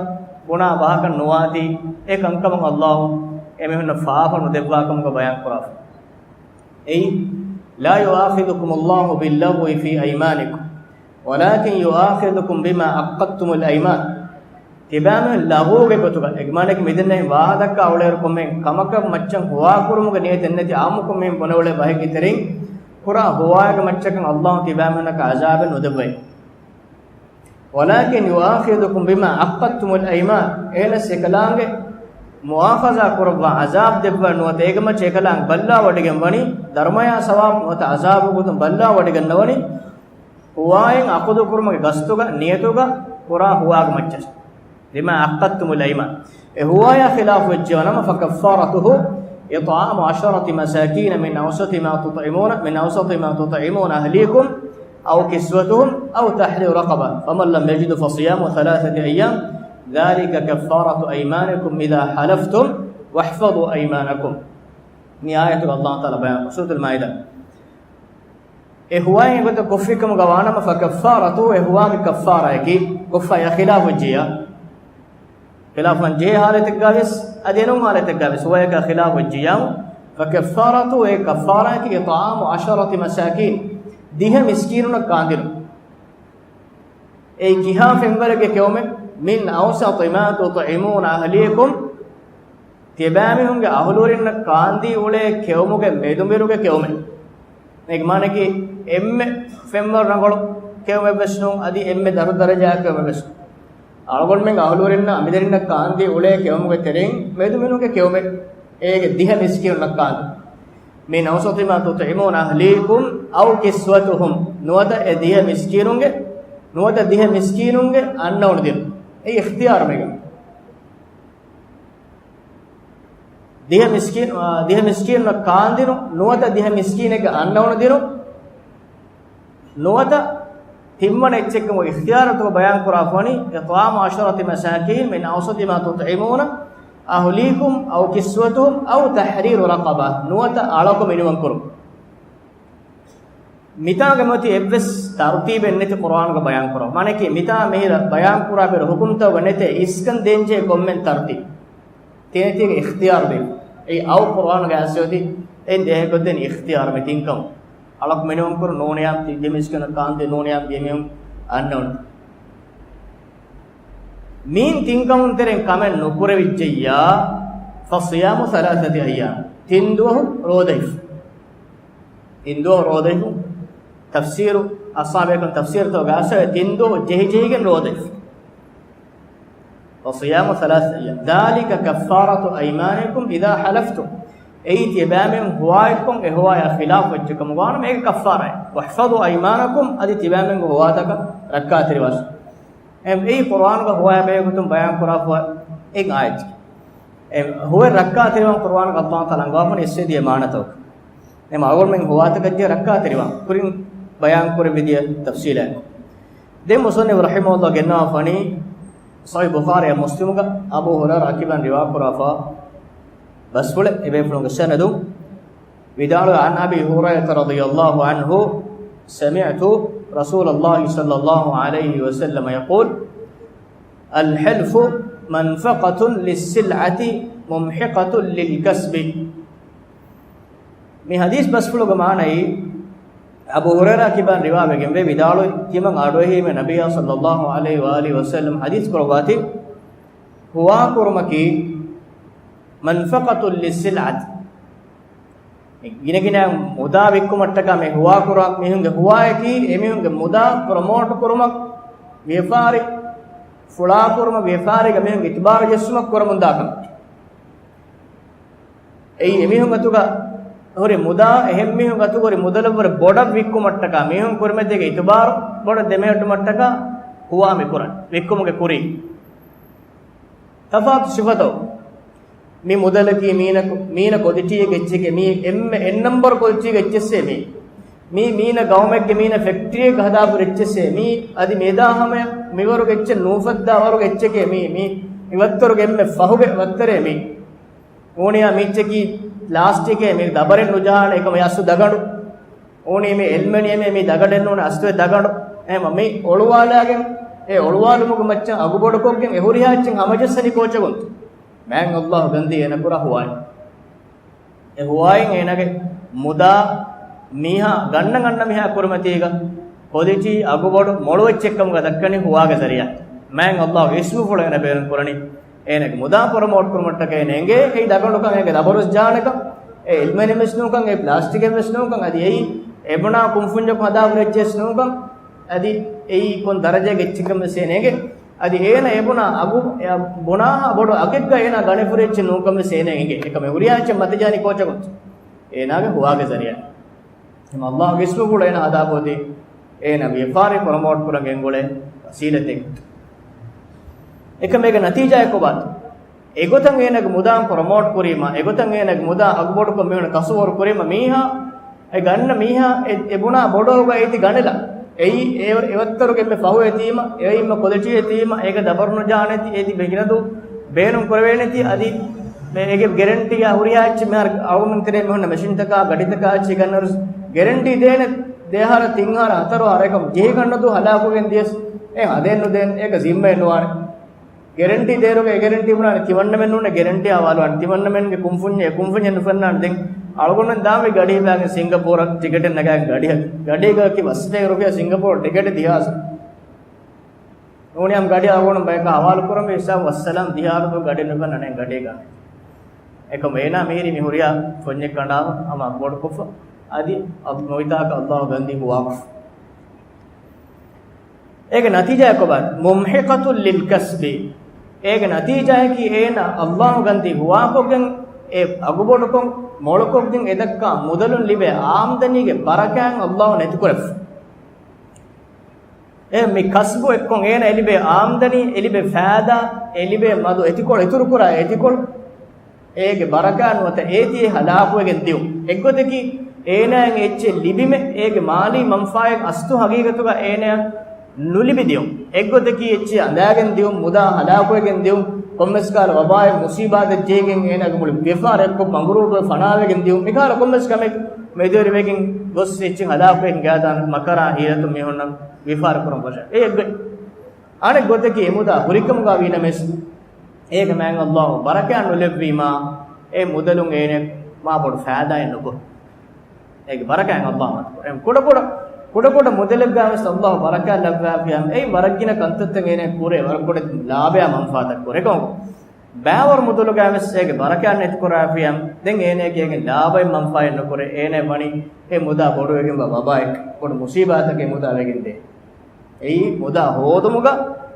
ބުނާ ވާހަކަ ނުވާތީ، އެ ކަންކަމަށް ﷲ އެމީހުންނަށް ފާފަ ނުދެއްވާ ކަމުގަ ބަޔާން ކުރާފަ. އެއީ، لا يؤاخذكم الله باللغو في أيمانكم ولكن يؤاخذكم بما عقدتم الأيمان. ތިބާމެން ލަޣުވުގެ ގޮތުގަ، އެގްމާނެކި މިދެންނެ ވާހަކަ ދައްކާ އުޅޭއިރު ކޮންމެ ކަމަކަށް މައްޗަށް ހުވާ ކުރުމުގެ ނިޔަތެއް ނެތި އާއްމުކޮށް މިހެން ބުނެ އުޅޭ ބަހެއްގެ ތެރެއިން ކުރާ ހުވާއެއްގެ މައްޗަކަށް ﷲ ތިބާމެންނަކަށް ޢަޒާބެއް ނުދެއްވައި. ولكن يؤاخذكم بما عقدتم الأيمان. އެހެނަސް އެކަލާނގެ މުއާޚަޒާ ކުރައްވާ، ޢަޒާބް ދެއްވާ ނުވަތަ އޭގެ މައްޗަށް އެކަލާނގެ ބައްލާވޮޑިގެން ވަނީ، ދަރުމަޔާ ސަވާބު ނުވަތަ ޢަޒާބު ގޮތުން ބައްލާވޮޑިގެން ނަވަނީ، ހުވާއިން ޢަޤުދު ކުރުމުގެ ގަސްތުގަ ނިޔަތުގަ ކުރާ ހުވާގެ މައްޗަށް. بما عقدتم الأيمان. އެ ހުވާޔާ ޚިލާފު ވެއްޖެވަނަމަ، فكفارته إطعام عشرة مساكين من أوسط ما تطعمون، من أوسط ما تطعمون أهليكم أو كسوتهم أو تحرير رقبة، فمن لم يجد فصيام ثلاثة أيام ذلك كفارة أيمانكم إذا حلفتم واحفظوا أيمانكم. މި އާޔަތުގަ ﷲ ތަޢާލާ ބަޔާން، ސޫރަތުލް މާއިދާ. އެ ހުވާއެއް ގޮތަށް ކޮށްފިކަމުގަ ވާނަމަ، فكفارته، އެ ހުވާގެ ކައްފާރާއަކީ، ކޮށްފައި ޚިލާފު ވެއްޖިއްޔާ، ޚިލާފުވާން ޖެހޭ ހާލަތެއްގަ ވެސް، އަދި އެނޫން ހާލަތެއްގަ ވެސް، ހުވާޔަކާ ޚިލާފު ވެއްޖިއްޔާ، فكفارته، އެ ކައްފާރާއަކީ إطعام عشرة مساكين، ދިހަ މިސްކީނުންނަށް ކާންދިނުން. އެއީ ކިހާ ފެންވަރެއްގެ ކެއުމެއް؟ مِنْ أَوْسَطِ مَا تُطْعِمُونَ أَهْلِيكُمْ، ތިބާމީހުންގެ އަހުލުވެރިންނަށް ކާންދީ އުޅޭ ކެއުމުގެ މެދުމެރުގެ ކެއުމެއް. އޭގެ މާނައަކީ އެންމެ ފެންވަރު ރަނގަޅު ކެއުމެއްވެސް ނޫން، އަދި އެންމެ ދަރު ދަރަޖައާ ކެއުމެއްވެސް ނޫން. އަޅުގަނޑުމެން އަހުލުވެރިންނަށް އަނބިދަރިންނަށް ކާންދީ އުޅޭ ކެއުމުގެ ތެރެއިން މެދުމެރުގެ ކެއުމެއް. އޭގެ ދިހަ މިސްކީނުންނަށް ކާންދީ. مِنْ أَوْسَطِ مَا تُطْعِمُونَ أَهْلِيكُمْ أَوْ كِسْوَتُهُمْ، ނުވަތަ އެ ދިހަ މިސްކީނުންގެ، ނުވަތަ ދިހަ މިސްކީނުންގެ އަންނައުނު ދިނުން. އެއީ އިޚްތިޔާރު މީގަ. ދިހަ މިސްކީން، އާ، ދިހަ މިސްކީނުންނަށް ކާންދިނުން، ނުވަތަ ދިހަ މިސްކީނެއްގެ އަންނައުނު ދިނުން، ނުވަތަ ތިންވަނަ އެއްޗެއްކަމުގެ އިޚްތިޔާރުތަކުގެ ބަޔާން ކުރާ ފަނީ، إِطْعَامُ عَشَرَةِ مَسَاكِينَ مِنْ أَوْسَطِ مَا تُطْعِمُونَ أَهْلِيكُمْ أَوْ كِسْوَتُهُمْ أَوْ تَحْرِيرُ رَقَبَةٍ، ނުވަތަ އަޅަކު މިނިވަން ކުރުން. މިތާގަ މަތި އެއްވެސް ތަރުތީބެއް ނެތި ޤުރްއާނުގަ ބަޔާން ކުރާ. މާނައަކީ މިތާ މިހިރަ ބަޔާން ކުރާ ބެރު ހުކުމްތަކުގަ ނެތޭ އިސްކަން ދޭންޖެހޭ ކޮންމެ ތަރުތީބެއް. ތިނެތީގެ އިޚްތިޔާރު ދޭ. އެއީ އައު ޤުރްއާނުގަ އައިސް އޮތީ އެއިން ދޭހަކޮށްދޭން އިޚްތިޔާރު މި ތިންކަމުން. އަޅަކު މިނިވަން ކުރުން ނޫނިޔާ ދިހަ މިސްކިނަށް ކާންދޭ ނޫނިޔާ ދިހަ މީހުން އަންނައުނު. މިއިން ތިންކަމުން ތެރެއިން ކަމެއް ނުކުރެވިއްޖެއްޔާ، فَصِيَامُ ثَلَاثَةِ أَيَّامٍ، ތިން ދުވަހު ރޯދައިފު. ތިން ދުވަހު ރޯދައިފު. ތަފްސީރު، އަޞްޙާބު ބޭކަލުން ތަފްސީރުތަކުގަ އައިސް އޮތް ތިން ދުވަހު ޖެހިޖެހިގެން ރޯދައިފު. فَصِيَامُ ثَلَاثَةِ أَيَّامٍ، ذَٰلِكَ كَفَّارَةُ أَيْمَانِكُمْ إِذَا حَلَفْتُمْ. އެއީ ތިޔަބައިމީހުން ހުވާއެއްކޮށް، އެ ހުވާޔާ ޚިލާފު ވެއްޖެ ކަމަށް ވާނަމަ އޭގެ ކައްފާރާއެއް. وَاحْفَظُوا أَيْمَانَكُمْ، އަދި ތިބާމެންގެ ހުވާތަކަށް ރައްކާތެރިވާށި. އެ، އެއީ ޤުރްއާނުގަ ހުވާޔާ ބެހޭގޮތުން ބަޔާން ކުރާފަ އެއް އާޔަތެއް. އެ، ހުވައެއް ރައްކާތެރިވާން ޤުރްއާނުގަ ﷲ ތަޢާލާ އަންގަވާފަނީ އެއްސެދިޔަ މާނަތަކު. އެމަ އަޅުގަނޑުމެން ހުވާތަކަށް ޖެހި ރައްކާތެރިވާން ކުރިން ބަޔާން ކުރެއްވި ދިޔަ ތަފްސީލާ. ދެން މުޞައްނިފު ރަޙިމަހުﷲ ގެންނަވާ ފަނީ ޞަޙީޙު ބުޚާރީ މުސްލިމުގަ އަބޫ ހުރައިރާ ރަޟިޔަﷲ ޢަންހު ރިވާ ކުރާފަ ބަސްފުޅެއް އެބޭފުޅުންގެ ސަނަދު ވިދާޅުވެ، عَنْ أَبِي هُرَيْرَةَ رَضِيَ اللهُ عَنْهُ سَمِعْتُ رَسُولَ اللهِ صَلَّى اللهُ عَلَيْهِ وَسَلَّمَ يَقُولُ الْحِلْفُ مَنْفَقَةٌ لِلسِّلْعَةِ مُمْحِقَةٌ لِلْكَسْبِ. މި ޙަދީޘް ބަސްފުޅުގެ މާނައީ، އަބޫ ހުރައިރާ ރަޟިޔަﷲ ޢަންހު ރިވާވެގެންވޭ، ވިދާޅުވި، ތިމަން އަޑުއެހީމެ ނަބިއްޔާ ޞައްލައްލާހު ޢަލައިހި ވައާލިހި ވަސައްލަމަ ޙަދީޘް ކުރައްވާތީ، ހުވާކުރުމަކީ، مَنْفَقَةٌ لِلسِّلْعَةِ، ގިނަގިނަ މުދާ ވިއްކުމަށްޓަކާ މި ހުވާކުރާ މީހުންގެ ހުވާޔަކީ، އެމީހުންގެ މުދާ ޕްރޮމޯޓް ކުރުމަށް، ވިޔަފާރި ފުޅާކުރުމަށް، ވިޔަފާރީގަ މީހުންގެ އިތުބާރު ޖެއްސުމަށް ކުރަމުންދާ ކަމެއް. އެއީ އެމީހުން އަތުގަ ހުރި މުދާ، އެހެން މީހުން އަތުގަ ހުރި މުދަލަށްވުރެ ބޮޑަށް ވިއްކުމަށްޓަކާ، މީހުން ކުރިމަތީގެ އިތުބާރު ބޮޑަށް ދެމެހެއްޓުމަށްޓަކާ ހުވާ މި ކުރަން، ވިއްކުމުގެ ކުރީ. ތަފާތު ސިފަތައް. މި މުދަލަކީ މީނަ، މީނަ ކޮލިޓީގެ އެއްޗެކޭ، މީ އެންމެ އެއް ނަމްބަރު ކޮލިޓީގެ އެއްޗެއްސޭ މީ. މީ މީނަ ގައުމެއްގެ މީނަ ފެކްޓްރީއެއްގަ ހަދާފަ އެއްޗެއްސޭ މީ. އަދި މިއެދާ ހަމަޔަށް މިވަރުގެ އެއްޗެއް ނޫފައްދާ ވަރުގެ އެއްޗެކޭ މީ. މީ މި ވައްތަރުގެ އެންމެ ފަހުގެ ވައްތަރޭ މީ. އޫނިޔާ މީއްޗަކީ ޕްލާސްޓިކޭ، މީ ދަބަރެއް ނުޖަހާނެ އެކަމަށް އަސްލު ދަގަނޑު. އޫނީ މީ އެލްމެނިއަމޭ، މީ ދަގަނޑެއް ނޫން އަސްލު ދަގަނޑު. އެހެން މީ އޮޅުވާލާގެން، އެ އޮޅުވާލުމުގެ މައްޗަށް އަގުބޮޑުކޮށްގެން އެ ހުރިހާ އެއްޗެއް ހަމަޖައްސަނީ ކޯޗަކުން؟ މާތް ﷲ ގަންދީ އޭނަ ކުރާ ހުވާއިން. އެ ހުވާއިން އޭނަގެ މުދާ މީހާ ގަންނަ ގަންނަ މީހާ ކުރިމަތީގަ ކޮލިޓީ އަގުބޮޑު މޮޅު އެއްޗެއްކަމުގަ ދައްކަނީ ހުވާގެ ޒަރީޢާ. މާތް ﷲ އިސްމުފުޅު އޭނަ ބޭނުން ކުރަނީ އޭނަގެ މުދާ ޕްރޮމޯޓް ކުރުމަށްޓަކައި އޭނަ އެނގޭ. އެއީ ދަގަނޑުކަން، އޭގެ ދަބަރުސް ޖާނެކަން، އެ އެލްމެނިއަމެސް ނޫންކަން، އެ ޕްލާސްޓިކެއްވެސް ނޫންކަން، އަދި އެއީ އެބުނާ ކުންފުންޏަކު ހަދާފަ އެއްޗެއް ނޫންކަން، އަދި އެއީ ކޮން ދަރަޖައިގެ އެއްޗެއްކަން ވެސް އޭނަ އެނގޭ. އަދި އޭނަ އެބުނާ އަގު، އެ ބުނާހާ ބޮޑު އަގެއްގަ އޭނާ ގަނެފުރި އެއްޗެއް ނޫންކަން ވެސް އޭނަ އެނގޭ. އެކަމެއް ހުރިހާ އެއްޗެއް މަތިޖާނީ ކޯޗަކުން؟ އޭނާގެ ހުވާގެ ޒަރީޢާ. އެހެން ﷲ ގެ އިސްމުފުޅު އޭނަ ހަދާފަ އޮތީ އޭނަ ވިޔަފާރި ޕްރޮމޯޓް ކުރަން ގެންގުޅޭ ވަސީލަތެއް. އެކަމޭގެ ނަތީޖާއަކީ ކޮބާތޯ؟ އެގޮތަށް އޭނަގެ މުދާ ޕްރޮމޯޓް ކުރީމަ، އެގޮތަށް އޭނަގެ މުދާ އަގުބޮޑުކޮށް މީހުން ކަސުވަރު ކުރީމަ، މީހާ، އެ ގަންނަ މީހާ އެ، އެ ބުނާ ބޮޑު އަގުގަ އޭތި ގަނެލާ. އެއީ އެ، އެ ވައްތަރުގެ އެންމެ ފަހު އެތީމަ، އެ އެންމެ ކޮލިޓީ އެތީމަ، އޭގެ ދަބަރު ނުޖާނެތި، އޭތި ބެގިނަދޫ ބޭނުން ކުރެވޭނެތި، އަދި އޭގެ ގެރެންޓީއާ ހުރިހާ އެއްޗެއް މިހާރު އަޅުގަނޑު ތެރޭ މިހުންނަ މެޝިންތަކާ، ގަޑިތަކާ އެއްޗެއް ގަންނަވަރު ގެރެންޓީ ދޭނެ ދެއަހަރަ، ތިންއަހަރަ، ހަތަރު އަހަރަ އެކަމް ޖެހިގަންނަދޫ ހަލާކުވެގެން ދިޔަސް އެ ހަދައެއް ނުދޭނެ، އޭގަ ޒިންމައެއް ނުވާނެ. ގެރެންޓީ ދޭރުގަ އެ ގެރެންޓީ ބުނާނެ ތިމަންނަމެން ނޫނޭ ގެރެންޓީއާ ވާލުވާނެ. ތިމަންނަމެންގެ ކުންފުންޏެއް، ކުންފުންޏެއް ނުފެންނާނެ. ދެން އަޅުގަނޑުމެން ދާންވީ ގަޑި ހިފާގެން ސިންގަޕޫރަށް ޓިކެޓެއް ނަގާގެން ގަޑި ހަދަން. ގަޑީގައަކީ ފަސް ހަތަރު ރުފިޔާ ސިންގަޕޫރަށް ޓިކެޓެއް ދިހާސް. ނޫނީ ހަމަ ގަޑި އަޅުގަނޑު ބަޔަކަށް ހަވާލު ކުރަންވީ އިސާ ވައްސަލާމް ދިހާލުކޮށް ގަޑި ނުގަންނަނޭ ގަޑި ގަނެ. އެކަމު އޭނާ މިހިރީ މި ހުރިހާ ފޮންޏެއް ކަނޑާ ހަމަ ބޮޑުކޮށްފަ. އަދި އަ-، ނުވިތާކަށް އައްލާހު ގަންދީ ހުވާކޮށްފަ. އޭގެ ނަތީޖާއަކީ ކޮބާ؟ މުމްހިޤަތުން ލިލް ކަސްބި. އޭގެ ނަތީޖާއަކީ އޭނާ އައްލާހު ގަންދީ ހުވާކޮށްގެން އެ އަގުބޮޑުކޮށް މޮޅުކޮށްގެން އެ ދައްކާ މުދަލުން ލިބޭ އާމްދަނީގެ ބަރަކާތް އައްލާހު ނެތިކުރެފަ. އެ މި ކަސްބު އެއްކޮށް އޭނާ އެ ލިބޭ އާމްދަނީ، އެ ލިބޭ ފައިދާ، އެ ލިބޭ މަދު އެތިކޮޅު، އިތުރުކުރާ އެތިކޮޅު، އޭގެ ބަރަކާތް ނުވަތަ އޭތި އެ ހަލާކުވެގެން ދިޔުން. އެއްގޮތަކީ އޭނާއަށް އެއްޗެއް ލިބިމެ، އޭގެ މާލީ މަންފާއެއް އަސްލު ހަގީގަތުގަ އޭނާއަށް ނުލިބި ދިޔުން. އެއްގޮތަކީ އެއްޗެއް އަނދާގެން ދިޔުން، މުދާ ހަލާކުވެގެން ދިޔުން، ކޮންމެސް ކަހަލަ ވަބާއެއް މުސީބާތެއް ޖެހިގެން އޭނާގެ މުޅި ވިޔަފާރި އެއްކޮށް ބަނގުރޫޓުވެ ފަނާވެގެން ދިޔުން. މިކަހަލަ ކޮންމެސް ކަމެއް މެދުވެރިވެގެން ގޮސް އެއްޗެއް ހަލާކުވެގެން ގާދާން މަކަރާ ހީލަތުން މީހުންނަށް ވިޔަފާރި ކުރަން ފަށާ. އެއީ އެއްގޮތް. އަނެއް ގޮތަކީ އެ މުދާ ހުރިކަމުގަ ވީނަމަވެސް، އޭގެ މާތް އައްލާހު ބަރަކާތް ނުލެއްވީމާ، އެ މުދަލުން އޭނަ މާ ބޮޑު ފައިދާއެއް ނުކުރޭ. އޭގެ ބަރަކާތް އައްލާހު ނަތްކުރޭ. ކުޑަކުޑަ، ކުޑަކުޑަ މުދަލެއްގަ ވެސް އައްލާހު ބަރަކާތް ލައްވާފިޔާ، އެއީ ވަރަށް ގިނަ ކަންތައްތައް އޭނަ ކުރޭ، ވަރަށް ބޮޑެތި ލާބަޔާ މަންފާތައް ކުރޭ. އެކަމަކު، ބައިވަރު މުދަލުގަ ވެސް އޭގެ ބަރަކާތް ނެތިކުރާފިޔާ، ދެން އޭނައަކީ އޭގެ ލާބައިން މަންފާއެއް ނުކުރޭ، އޭނަ ވަނީ އެ މުދާ ބޮޑުވެގެންވާ ވަބާއެއް، ބޮޑު މުސީބާތަކެއް މުދާ ވެގެންދޭ. އެއީ މުދާ ހޯދުމުގަ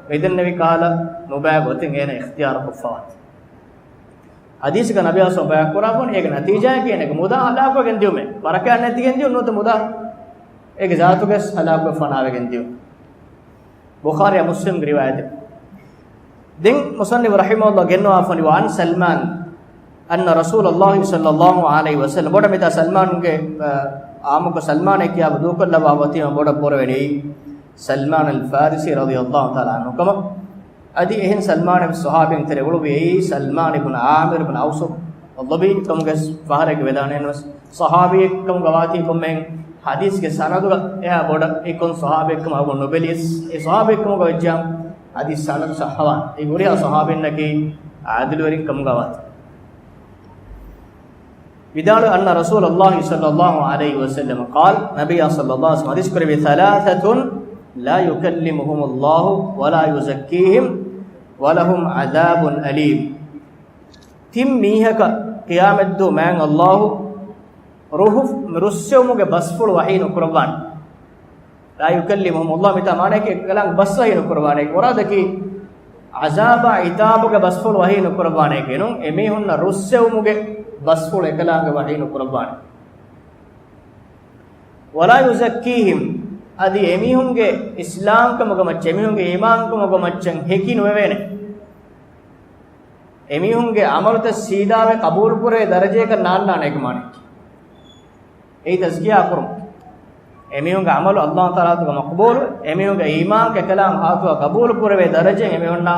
މިދެންނެވި ކަހަލަ ނުބައި ގޮތެއް އޭނަ އިޚްތިޔާރު ކޮށްފަވާތީ. ޙަދީޘްގަ ނަބީ އަސް ބަޔާން ކުރާފަން އޭގެ ނަތީޖާއަކީ އޭނަގެ މުދާ ހަލާކުވެގެން ދިޔުމޭ. ބަރަކާތް ނެތިގެން ދިޔުން ނުވަތަ މުދާ އޭގެ ޒާތުގަސް ހަލާކުވެ ފަނާވެގެން ދިޔުން. ބުޚާރީއާ މުސްލިމްގެ ރިވާޔަތެއް. ދެން މުޞައްނިފު ރަޙިމަހުﷲ ގެންނަވާފަނި، وعن سلمان أن رسول الله صلى الله عليه وسلم، ބޮޑަށް މިތާ ސަލްމާންގެ، އާ، އާއްމުކޮށް ސަލްމާނޭ ކިޔާ ދޫކޮށްލައްވާ އޮތީމަ ބޮޑަށް ބުރަވެނީ ސަލްމާން އަލް ފާރިސީ رضي الله تعالى عنه ކަމަށް. އަދި އެހެން ސަލްމާން އެއް ޞަޙާބީން ތެރޭ އުޅުއްވި އެއީ ސަލްމާން އިބްނު ޢާމިރު އިބްނު ޢައުސް އައްޟަބީ ކަމުގެ ފަހަރެއްގެ ވެދާނެ ނަމަވެސް، ޞަޙާބީއެއް ކަމުގަ ވާތީ ކޮންމެހެން ޙަދީޘްގެ ސަނަދުގަ އެހާ ބޮޑަށް އެ ކޮން ޞަޙާބީއެއްކަމަށް އަޅުގަނޑު ނުބެލިޔަސް، އެ ޞަޙާބީއެއްކަމުގަ ވެއްޖާ ޙަދީޘް ސަނަދު ޞައްޙަވާނެ. އެ ހުރިހާ ޞަޙާބީންނަކީ ޢާދިލުވެރިން ކަމުގަ ވާތީ. ވިދާޅު، أن رسول الله صلى الله عليه وسلم قال، ނަބިއްޔާ ޞައްލައްލާހު ޢަލައިހި ވަސައްލަމަ ޙަދީޘް ކުރެއްވި، ثلاثة لا يكلمهم الله ولا يزكيهم ولهم عذاب أليم. ތިން މީހަކަށް ޤިޔާމަތްދުވަހު މާތް އައްލާހު ރުހު، ރުއްސެވުމުގެ ބަސްފުޅު ވަޙީ ނުކުރައްވާނެ. لا يكلمهم الله، މިތާ މާނައަކީ އެކަލާނގެ ބަސް ވަޙީ ނުކުރައްވާނެ. މުރާދަކީ ޢަޛާބާ ޢިޤާބުގެ ބަސްފުޅު ވަޙީ ނުކުރައްވާނެ ކިޔަނު، އެމީހުންނަށް ރުއްސެވުމުގެ ބަސްފުޅު އެކަލާނގެ ވަޙީ ނުކުރައްވާނެ. ولا يزكيهم، އަދި އެމީހުންގެ އިސްލާމްކަމުގަ މައްޗަށް، އެމީހުންގެ އީމާންކަމުގަ މައްޗަށް ހެކި ނުވެވޭނެ. އެމީހުންގެ ޢަމަލުތައް ސީދާވެ ޤަބޫލުކުރޭ ދަރަޖައަކަށް ނާންނާނެ އެކަމާނެ. އެއީ ތަޒްކިޔާ ކުރުން. އެމީހުންގެ ޢަމަލު ﷲ ތަޢާލާ ގެ ހަތުގަ މަޤްބޫލު، އެމީހުންގެ އީމާން އެކަލާނގެ ހަތުގަ ޤަބޫލު ކުރެވޭ ދަރަޖައިން އެމީހުންނާ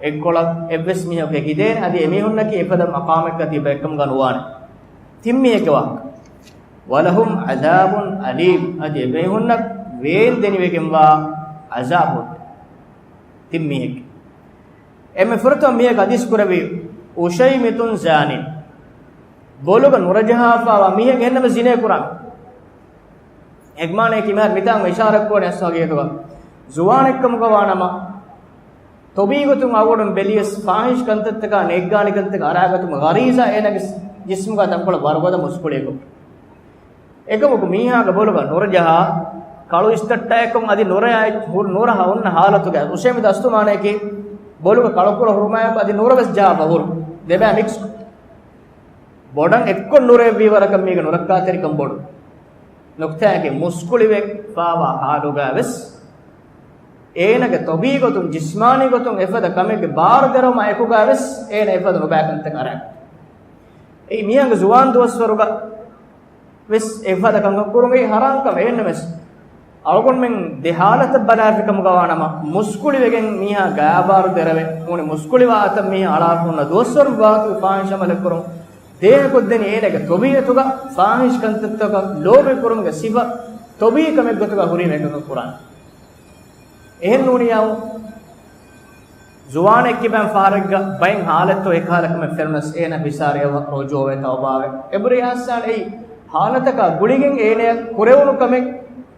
އެއްކޮޅަށް އެއްވެސް މީހަކު ހެކިދޭނެ. އަދި އެމީހުންނަކީ އެފަދަ މަޤާމެއްގަ ތިބޭ ކަމުގަ ނުވާނެ. ތިން މީހެއްގެ ވާހަކަ. ولهم عذاب أليم، އަދި އެމީހުންނަށް ވޭން ދެނިވެގެންވާ ޢަޒާބު ތިން މީހެއްގެ. އެންމެ ފުރަތަމަ މީހަކު ޙަދީޘް ކުރެއްވީ، أشيمة زان، ބޮލުގަ ނުރަޖަހާފައިވާ މީހެއް އެހެންނަމަ ޒިނޭ ކުރާނެ. އެކަމާނައަކީ މިހާރު މިތާނގަ އިޝާރަތް ކުރަނީ އަސްލު ހަގީގަތުގަ ޒުވާނެއްކަމުގަ ވާނަމަ، ޠަބީޢަތުން އަޅުގަނޑު ބެލިޔަސް ފާޙިޝް ކަންތައްތަކާ ނޭއްގާނި ކަންތައް އަރާގަތުމަށް ޣަރީޒާ އޭނާގެ ޖިސްމުގަ ތަންކޮޅެއް ވަރުގަދަ މުސްކުޅިއެއް. އެކަމަކު މީހާގެ ބޮލުގަ ނުރަޖަހާ، ކަޅު އިސްތައްޓާއެއްކޮށް އަދި ނުރަޔާ ނުރަހަ އޮންނަ ޙާލަތުގަ އުޝޭމި ދަސްތު މާނައަކީ ބޮލުގަ ކަޅުކުޅަ ހުރުމާއެކު އަދި ނުރަ ވެސް ޖަހާފަ ހުރު. ދެބައި މިކްސް. ބޮޑަށް އެއްކޮށް ނުރެއްވީ ވަރަކަށް މީގެ ނުރައްކާތެރިކަން ބޮޑު. ނުކްތާއެކޭ މުސްކުޅިވެފަވާ ޙާލުގަ ވެސް އޭނަގެ ޠަބީޢަތުން ޖިސްމާނީ ގޮތުން އެފަދަ ކަމެއްގެ ބާރު ދެރަވުމާ އެކުގަ ވެސް އޭނަ އެފަދަ ނުބައި ކަންތައް އަރާ. އެއީ މީހާގެ ޒުވާން ދުވަސްވަރުގަ ވެސް އެފަދަ ކަންކަން ކުރުން އެއީ ޙަރާމް ކަމެއް. އެހެންނަމަވެސް، އަޅުގަނޑުމެން ދެ ޙާލަތަށް ބަލާފި ކަމުގަ ވާނަމަ، މުސްކުޅިވެގެން މީހާ ގާބާރު ދެރަވެ، ނޫނީ މުސްކުޅިވާ އަތަށް މީހާ އަޅާފަ ހުންނަ ދުވަސްވަރު ވާހަކަ ފާޙިޝް ޢަމަލެއް ކުރުން ދޭހަކޮށްދެނީ އޭނަގެ ޠަބީޢަތުގަ ފާޙިޝް ކަންތައްތަކަށް ލޯބި ކުރުމުގެ ސިފަ ޠަބީޢީ ކަމެއްގޮތުގަ ހުރީމޭ ކަންކަން ކުރާނެ. އެހެން ނޫނިއްޔާ، ޒުވާނެއް ކިބައިން ފަހަރެއްގަ ބައެއް ޙާލަތްތައް އެކަހަލަ ކަމެއް ފެނުނަސް އޭނަ ފިސާރިއަވަ ރުޖޫޢަވެ ތައުބާވެ އެބުރި އިޙްސާން އެއީ ޙާލަތަކާ ގުޅިގެން އޭނަޔަށް ކުރެވުނު ކަމެއް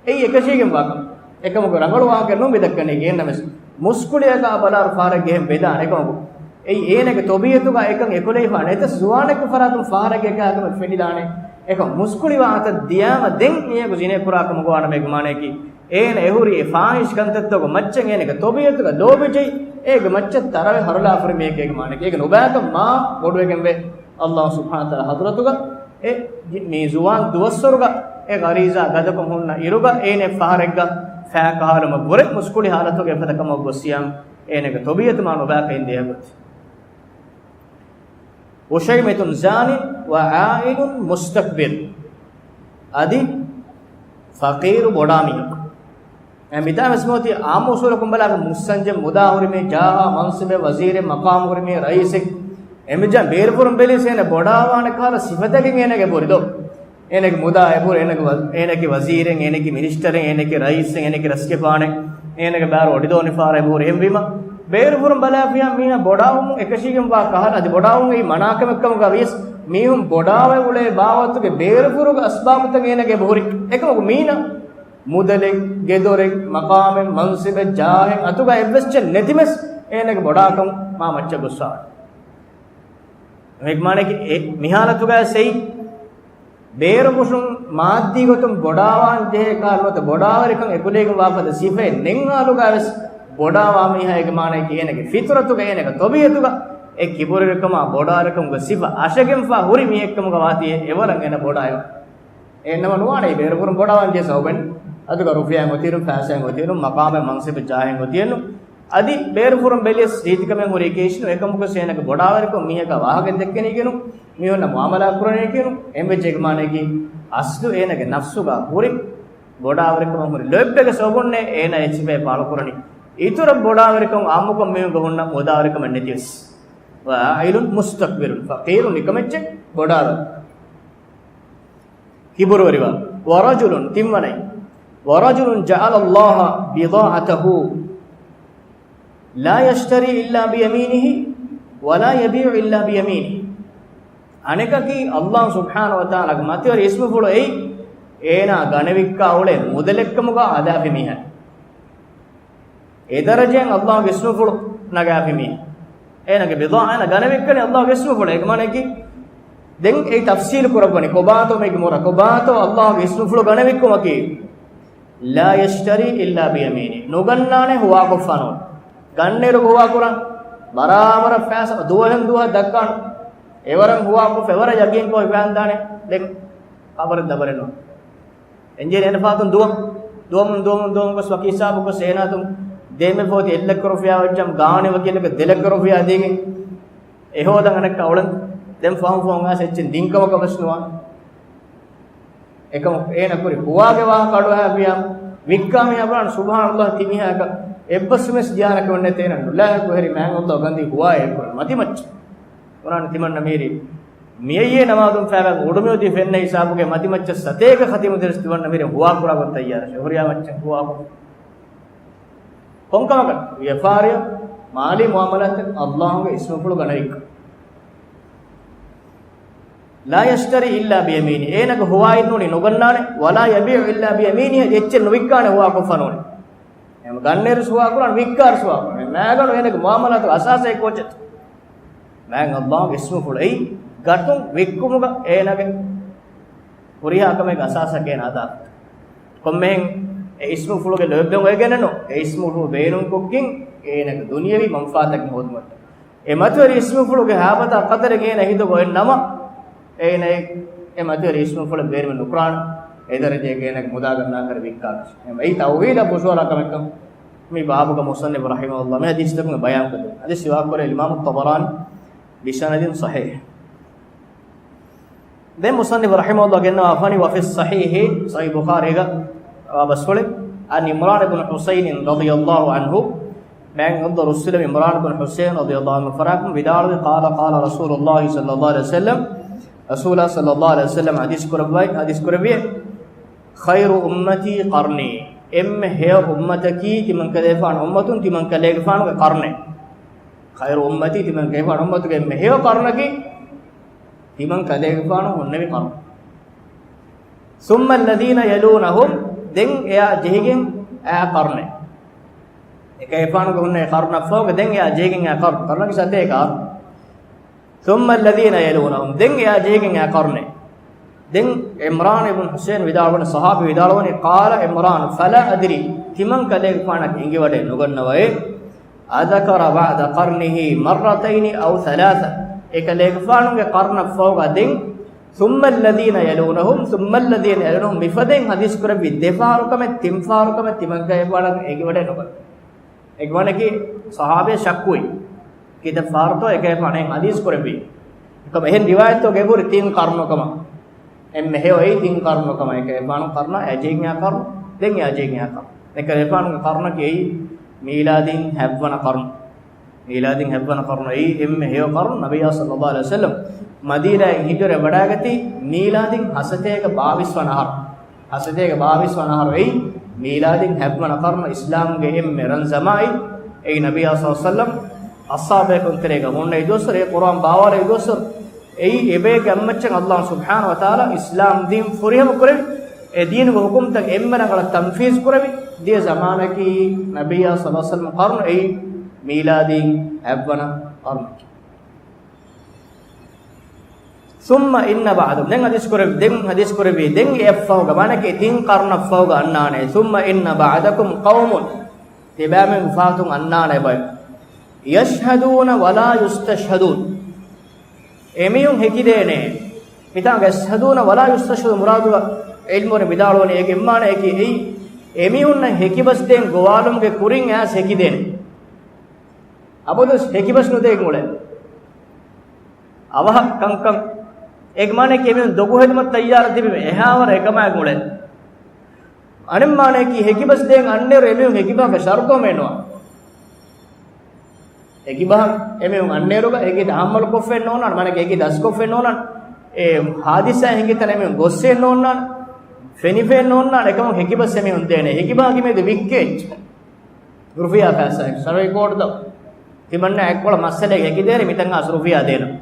އެއީ އެކަށީގެންވާ ކަމެއް. އެކަމަކު ރަނގަޅު ވާހަކަ ނޫން މި ދައްކަނީ. އެހެންނަމަވެސް މުސްކުޅިއަކާ ބަލާއިރު ފަހަރެއްގެ އެހެން ވެދާނެ. އެކަމަކު، އެއީ އޭނަގެ ތޮބީއަތުގަ އެކަން އެކުލެވިފަ ނެތަސް، ޒުވާނެއްގެ ފަރާތުން ފަހަރެއްގެ އެކާ ކަމެއް ފެނިދާނެ. އެކަމަކު، މުސްކުޅިވާ އަތަށް ދިޔާމަ ދެން މީހަކު ޒިނޭ ކުރާ ކަމަކު ވާނަމޭގެ މާނަޔަކީ، އޭނަ އެހުރީ އެ ފާހިޝް ކަންތައްތަކުގެ މައްޗަށް އޭނަގެ ތޮބީއަތުގަ ލޯބި ޖެހި، އޭގެ މައްޗަށް ތަރަވެ ހަރުލާފަ ހުރި މީހެއްގެ މާނަޔަކީ. އޭގެ ނުބައިކަން މާ ބޮޑުވެގެންވޭ. އައްލާހު ސުބްޙާނަހު ވަތަޢާލާ ޙަޟްރަތުގަ އެ މި ޒުވާން ދުވަސްވަރުގަ އެ ޣަރީޒާ ގަދަކޮށް ހުންނަ އިރުގަ އޭނަ ފަހަރެއްގަ ފައިކަހާލުމަށްވުރެ މުސްކުޅި ހާލަތުގަ އެފަދަ ކަމަށް ގޮއްސިޔާމަ އޭނަގެ ތޮބީއަތު މާ ނުބައިކައި ދޭ ގޮތް. އުޝައިމިތުން ޒާނިން ވަ ޢާއިލުން މުސްތަކްބިރު. އަދި ފަޤީރު ބޮޑާ މީހަކު. އެ މިތާ ވެސް މޯތި އާއްމު އުސޫލަކުން ބަލާގެ މުއްސަންޖެ މުދާ ހުރި މީ ޖާހާ މަންސިބެއް ވަޒީރެއް މަޤާމު ހުރި މީ ރައީސެއް އެމިޖާ ބޭރުފުރުން ބެލީސް އޭނަ ބޮޑާވާނެ ކަހަލަ ސިފަތަކެއް އޭނަގެ ބުރި ދޯ. އޭނަގެ މުދާ އެބުރި، އޭނަގެ ވަ-، އޭނަގެ ވަޒީރެއް، އޭނަގެ މިނިސްޓަރެއް، އޭނަގެ ރައީސެއް، އޭނަގެ ރަސްގެފާނެއް، އޭނަގެ ބާރު އޮޑިދޯނިފާރަ އެބުރި. އެހެންވީމަ، ބޭރުފުރުން ބަލާފިޔާ މީހާ ބޮޑާވުމުން އެކަށީގެން ވާ ކަހަލަ އަދި ބޮޑާވުމުން އެއީ މަނާކަމެއްކަމުގަ ވިޔަސް މީހުން ބޮޑާވެ އުޅޭ ބާވަތުގެ ބޭރުފުރުގެ އަސްބާބުތައް އޭނަގެ އެބުރި. އެކަމަކު މީނަ މުދަލެއް، ގެދޮރެއް، މަޤާމެއް، މަންސިބެއް، ޖާހެއް އަތުގަ އެއްވެސް ޗެއް ނެތިމެސް އޭނަގެ ބޮޑާކަން މާ މައްޗަށް ގޮއްސާނެ. އެކަމަކު މާނައަކީ އެ މިހާލަތުގައި ސެއި ބޭރުފުށުން މާއްދީ ގޮތުން ބޮޑާވާން ޖެހޭ ކަހަލަ ނުވަތަ ބޮޑާވެރިކަން އެކުލެވިގެން ވާފަދަ ސިފައެއް ނެތް ހާލުގައި ވެސް ބޮޑާވާ މީހާގެ މާނައަކީ އޭނަގެ ފިޠުރަތުގަ އޭނަގެ ތޮބީއަތުގަ އެ ކިބުރުވެރިކަމާ ބޮޑާވެރިކަމުގެ ސިފަ އަށަގެންފާ ހުރި މީހެއްކަމުގަ ވާތީ އެވަރަށް އޭނަ ބޮޑާވާނެ. އެހެންނަމަ ނުވާނެ ބޭރުފުރުން ބޮޑާވާން ޖެހޭ ސަބަބެއް. އަތުގަ ރުފިޔާއެއް އޮތީނު، ފައިސާއެއް އޮތީނު، މަޤާމެއް މަންސިބެއް ޖާހެއް އޮތީނު. އަދި ބޭރުފުރުން ބެލިޔަސް ރީތިކަމެއް ހުރީ ކޭށިނު. އެކަމަކު އޭނަގެ ބޮޑާވެރިކަން މީހަކާ ވާހަކަ ދެއްކެނީކީނު، މީހުންނަށް މުޢާމަލާ ކުރަނީކީނު، އެންމެ ޖެހިގެ މާނައަކީ އަސްލު އޭނަގެ ނަފްސުގަ ހުރި ބޮޑާވެރިކަމަށް ހުރި ލޯތްބެއްގެ ސަބަބުންނޭ އޭނަ އެ ސިފައެއް ފާޅުކުރަނީ. އިތުރަށް ބޮޑާވެރިކަން އާއްމުކޮށް މީހުންގެ ހުންނަ މުދާވެރިކަމެއް ނެތިވެސް. ވަޢާއިލުން މުސްތަކްބިރުން، ފަޤީރު ނިކަމެއްޗެއް ބޮޑާވެރި. ކިބުރުވެރިވާ. ވަރަޖުލުން ތިންވަނައިން. ވަރަޖުލުން ޖަޢަލަ ﷲ ބިޟާޢަތަހު ލާ ޔަޝްތަރީ އިއްލާ ބިޔަމީނިހި ވަލާ ޔަބީޢު އިއްލާ ބިޔަމީނިހި. އަނެކަކީ ﷲ ސުބްޙާނަހު ވަތަޢާލާގެ މަތިވެރި އިސްމުފުޅު އެއީ، އޭނާ ގަނެވިއްކާ އުޅޭ މުދަލެއްކަމުގަ ހަދާފި މީހާ. އެ ދަރަޖައިން ﷲގެ އިސްމުފުޅު ނަގާފި މީހާ. އޭނާގެ ބިޟާޢާ އޭނާ ގަނެވިއްކަނީ ﷲގެ އިސްމުފުޅު. އޭގެ މާނައަކީ، ދެން އެ ތަފްސީލު ކުރައްވަނީ ކޮބާތޯ މީގެ މުރާ، ކޮބާތޯ ﷲގެ އިސްމުފުޅު ގަނެވިއްކުމަކީ. ލާ ޔަޝްތަރީ އިއްލާ ބިޔަމީނި. ނުގަންނާނެ ހުވާކޮށްފާނު. ގަންނައިރު ހުވާކުރަން. ބަރާބަރަށް ފައިސާ ދުވަހެއް ދުވަހަށް ދައްކާނު. އެވަރަށް ހުވާކޮށް، އެވަރަށް ޔަގީންކޮށް ހިފާންދާނެ. ދެން ޚަބަރެއް ދަބަރެއް ނޫން. އެންޖެހޭ އޭނަ ފާތުން ދުވަން. ދުވަމުން، ދުވަމުން، ދުވަމުން ގޮސް ވަކި ހިސާބު ގޮސް އޭނާތުން ދޭމެ ފޯތި އެއްލައްކަ ރުފިޔާ ވެއްޖަމް ގާނެ ވަކި އެއްލައްކަ ދެލައްކަ ރުފިޔާ ދީގެން. އެހޯދަން އަނެއްކާ އުޅެން. ދެން ފަހުން ފަހުން އައިސް އެއްޗެއް ދިންކަމަކަށް ވެސް ނުވާނެ. އެކަމަކު އޭނަ ކުރި ހުވާގެ ވާހަކަ އަޑުއަހާފިޔާ، ވިއްކާ މީހާ ބުނާނެ ސުބްޙާނައްލާހް ތި މީހާއަކަށް އެއްބަސްވިމެސް ޒިޔާރަތް ކުރަން ނެތޭ އޭނަ ނުލާހިކު ހެރި މާތް އައްލާހް ގަންދީ ހުވާ އެއްކުރަން މަތިމައްޗަށް. ބުނާނެ ތިމަންނަ މީރި މިއައްޔޭ ނަމާދުން ފައިވާ އުޑުމިއޮތީ ފެންނަ ހިސާބުގެ މަތިމައްޗަށް ސަތޭކަ ޚަތިމު ދެރަސް ތިމަންނަ މީރި ހުވާކުރާ ގޮތް ތައްޔާރަށް ޝެހުރިޔާ މައްޗަށް ހުވާކޮށް. ކޮންކަމަކަށް؟ ވިޔަފާރިއަށް، މާލީ މުޢާމަލާތަށް އައްލާހުގެ އިސްމުފުޅު ގަނެވިކަން. ލާ ޔަޝްތަރީ އިއްލާ ބިޔަމީނި. އޭނަގެ ހުވާއެއް ނޫނީ ނުގަންނާނެ. ވަލާ ޔަބީޢު އިއްލާ ބިޔަމީނި. އެއްޗެއް ނުވިއްކާނެ ހުވާކޮށްފަ ނޫނީ. އެހެން ގަންނައިރު ސުވާ ކުރާން، ވިއްކާރު ސުވާ ކުރާން. މާގަނޑު އޭނަގެ މުޢާމަލާތުގެ އަސާސެއް ކޯޗެއް. މާތް އައްލާހުގެ އިސްމުފުޅު އެއީ ގަތުން ވިއްކުމުގަ އޭނަގެ ހުރިހާ ކަމެއްގެ އަސާސަކީ އަދާ. ކޮންމެހެން އެ އިސްމުފުޅުގެ ލޯތްބެއް އޮތްގެނެއް ނޫން. އެ އިސްމުފުޅު ބޭނުންކޮށްގެން އޭނަގެ ދުނިޔަވީ މަންފާތަކެއް ހޯދުމަށްޓަކައި. އެ މަތިވެރި އިސްމުފުޅުގެ ހާބަތާ ޤަދަރެއް އޭނަ ހިތުގަ އޮތް ނަމަ، އޭނަ އެ މަތިވެރި އިސްމުފުޅެއް ބޭނުމެއް ނުކުރާނެ. އެ ދަރަޖައިގަ އޭނަގެ މުދާ ގަންނާކަށް ވިއްކާކަށް. އެއީ ތައުޙީދަށް ފުށުއަރާ ކަމެއްކަން މި ބާބުގަ މުޞައްނިފު ރަޙިމަހުﷲ މި ޙަދީޘްތަކުން ބަޔާންކޮށްދެއްވި. ޙަދީޘް ރިވާކުރެއްވި އިމާމު ޠަބަރާނީ ބިސަނަދިން ޞަޙީޙް. ދެން މުޞައްނިފު ރަޙިމަހުﷲ ގެންނަވާފާނީ، ވަފި ޞަޙީޙި، ޞަޙީޙު ބުޚާރީގަ ވާ ބަސްފުޅެއް، ޢަން ޢިމްރާން ބިން ޙުޞައިން ރަޟިޔަﷲ ޢަންހު، މާތް އައްލާހް ރުއްސުލެ ޢިމްރާން ބިން ޙުޞައިން ރަޟިޔަﷲ ޢަންހު ފަރާތުން ވިދާޅުވި، ޤާލަ، ޤާލަ ރަސޫލުﷲ ޞައްލަﷲ ޢަލައިހި ވަސައްލަމް، ރަސޫލާ ޞައްލަﷲ ޢަލައިހި ވަސައްލަމް ޙަދީޘް ކުރައްވައި، ޙަދީޘް ކުރެއްވި، ޚައިރު އުއްމަތީ ޤަރްނީ، އެންމެ ހެޔޮ އުއްމަތަކީ ތިމަންކަލޭގެފާނު އުއްމަތުން ތިމަންކަލޭގެފާނުގެ ޤަރްނޭ. ޚައިރު އުއްމަތީ، ތިމަންކަލޭގެފާނު އުއްމަތުގެ އެންމެ ހެޔޮ ޤަރްނަކީ ތިމަންކަލޭގެފާނު ހުންނެވި ޤަރުނު. ސުއްމަ އައްލަޒީނަ ޔަލޫނަހުމް، ދެން އެއާ ޖެހިގެން އާ ޤަރުނެއް. އެކަލޭގެފާނުގެ ހުންނަ އެ ޤަރުނަށްފަހުގަ ދެން އެއާ ޖެހިގެން އެއާ ޤަރުނު، ޤަރުނަކީ ސަތޭކަ އަހަރު. ثم الذين يلونهم، ދެން އެއާ ޖެހިގެން އެއާ ޤަރުނެއް. ދެން ޢިމްރާން އިބްނު ޙުޞައިން ވިދާޅުވަނީ، ޞަޙާބީ ވިދާޅުވަނީ، قال عمران فلا أدري، ތިމަން ކަލޭގެފާނަކީ އެނގިވަޑައެއް ނުގަންނަވައޭ، أذكر بعد قرنه مرتين أو ثلاثة، އެކަލޭގެފާނުގެ ޤަރުނަށްފަހުގަ ދެން ثم الذين يلونهم، ثم الذين يلونهم، މިފަދައިން ޙަދީޘް ކުރެއްވި ދެފަހަރު ކަމެއް، ތިން ފަހަރު ކަމެއް ތިމަން ކަލޭގެފާނަކަށް އެނގިވަޑައެއް ނުގަންނަވަ. އެގޮތަކީ ޞަޙާބީ ޝައްކުވި. ކިތައް ފަހަރުތޯ އެކަލޭގެފާނު ޙަދީޘް ކުރެއްވީ. އެކަމަ އެހެން ރިވާޔަތްތަކުގައި ހުރި ތިން ޤަރުނު ކަމަށް. އެންމެ ހެޔޮ އެއީ ތިން ޤަރުނު ކަމަށް. އެކަލޭގެފާނު ޤަރުނަށް އެއާ ޖެހިގެން އެއާ ޤަރުނު، ދެން އެއާ ޖެހިގެން އެއާ ޤަރުނު. އެކަލޭގެފާނުގެ ޤަރުނަކީ އެއީ މީލާދީން ހަތްވަނަ ޤަރުނު. މީލާދީން ހަތްވަނަ ޤަރުނު އެއީ އެންމެ ހެޔޮ ޤަރުނު، ނަބިއްޔާ ޞައްލައްލާހު ޢަލައިހި ވަސައްލަމް މަދީނާއިން ހިޖުރަ ވަޑައިގަތީ މީލާދީން ހަސަތޭކަ ބާވީސް ވަނަ އަހަރު. ހަސަތޭކަ ބާވީސް ވަނަ އަހަރު އެއީ މީލާދީން ހަތްވަނަ ޤަރުނު، އިސްލާމްގެ އެންމެ ރަން ޒަމާން. އެއީ ނަބިއްޔާ ޞައްލައްލާހު ޢަލައިހި ވަސައްލަމް އަޞްޙާބުބޭކަލުން ތެރޭގަ ހުންނަ އެއް ދުވަސްވަރު، އެ ޤުރުއާން ބާވާލި އެއް ދުވަސްވަރު. އެއީ އެބައިގެ އަތްމައްޗަށް ﷲ ސުބްޙާނަހޫ ވަތަޢާލާ އިސްލާމް ދީން ފުރިހަމަ ކުރެވި، އެ ދީނުގެ ޙުކުމްތައް އެންމެ ރަނގަޅަށް ތަންފީޒް ކުރެވި ދިޔަ ޒަމާނަކީ ނަބިއްޔާ ޞައްލައްލާހު ޢަލައިހި ވަސައްލަމް ޤަރުނު، އެއީ މީލާދީން ހަތްވަނަ ޤަރުނަކީ. ثم إن بعدكم، ދެން ޙަދީޘް ކުރެވި، ދެން ޙަދީޘް ކުރެވި، ދެން އެއަށްފަހުގަ، މާނައަކީ ތިން ޤަރުނަށްފަހުގަ އަންނާނެ. ثم إن بعدكم قوم، ތިބާމެން ފާތުން އަންނާނެ ބައެއް. يشهدون ولا يستشهدون، އެމީހުން ހެކިދޭނެ. މިތާގަ يشهدون ولا يستشهدون މުރާދުގަ ޢިލްމުވެރިން ވިދާޅުވަނީ އޭގެ މާނައަކީ އެއީ، އެމީހުންނަށް ހެކިބަސް ދޭން ގޮވާލުމުގެ ކުރިން އައިސް ހެކިދޭނެ. އަބަދުވެސް ހެކިބަސް ނުދޭ އުޅެން. އަވަހަށް ކަންކަން. އޭގެ މާނައަކީ އެމީހުން ދޮގު ހެދުމަށް ތައްޔާރަށް ތިބީމަ އެހާވަރަށް އެކަމާއެކު އުޅެން. އަނެއް މާނައަކީ ހެކިބަސް ދޭން އަންނައިރު އެމީހުން ހެކިބަހަކަށް ޝަރުތުވަމެއް ނުވާ. ހެކިބަހަށް އެމީހުން އަންނައިރުގަ އެކީ ތަޙައްމަލު ކޮށްފައެއް ނޯންނާނެ، މާނައަކީ އެކީ ދަސްކޮށްފައެއް ނޯންނާނެ. އެ ހާދިސާ ހިނގި ތަނަށް އެމީހުން ގޮއްސައެއް ނޯންނާނެ. ފެނިފައެއް ނޯންނާނެ، އެކަމަކު ހެކިބަސް އެމީހުން ދޭނެ. ހެކިބަހަކީ މިއަދު ވިއްކޭ ރުފިޔާ ފައިސާއެއް. ޝަރުޢީ ކޯޓުތައް ތިމަންނަ އެއްކޮޅަށް މައްސަލައެއް ހެކިދޭނެ މިތަން އައިސް ރުފިޔާ ދޭނަން.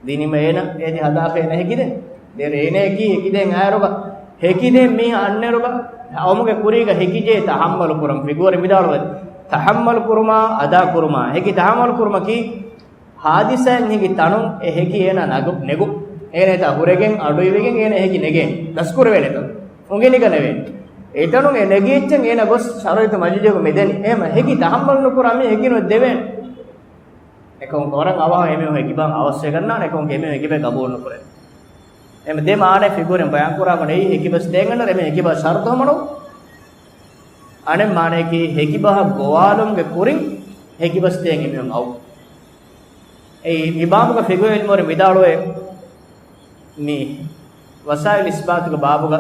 ދިނީމަ އޭނަ އޭތި ހަދާފަ އޭނަ ހެކިދޭން. ދޭރަ އޭނައަކީ ހެކިދޭން އައިރުގަ، ހެކިދޭން މީހާ އަންނައިރުގަ އައުމުގެ ކުރީގަ ހެކިޖޭ ތަޙައްމަލު ކުރަން. ފިގުވެރިން ވިދާޅުވޭ، ތަޙައްމަލު ކުރުމާ، އަދާ ކުރުމާ. ހެކި ތަޙައްމަލު ކުރުމަކީ ހާދިސާއެއް ހިނގި ތަނުން އެ ހެކި އޭނާ ނަގު، ނެގު. އޭނަ އެތާ ހުރެގެން، އަޑުއިވިގެން އޭނަ ހެކި ނެގޭނެ. ދަސްކުރެވޭނެ ތަން. އުނގެނިގަނެވޭނެ. އެތަނުން އެ ނެގި އެއްޗެއް އޭނަ ގޮސް ޝަރުޢީ މަޖިލީހުގަ މިދެނީ. އެހެން ހެކި ތަޙައްމަލު ނުކުރާ މީ ހެކި ނުދެވޭނެ. އެކަމަކު ވަރަށް އަވަހަށް އެމީހުން ހެކިބަހަށް އަވަސްވެގަންނާނެ، އެކަމަކު އެމީހުން ހެކިބަހެއް ޤަބޫލު ނުކުރޭ. އެމެ ދެ މާނައެއް ފިގުރެން ބަޔާން ކުރާ ގޮނޑެއް އެއީ ހެކިބަސް ދޭން އަންނައިރު އެމީހުން ހެކިބަހަށް ޝަރުތު ހަމަނު. އަނެއް މާނައަކީ ހެކިބަހަށް ގޮވާލުމުގެ ކުރިން ހެކިބަސް ދޭން އެމީހުން އައު. އެއީ މި ބާބުގަ ފިގުހު ޢިލްމުވެރިން ވިދާޅުވޭ މި ވަސާއިލް އިސްބާތުގެ ބާބުގަ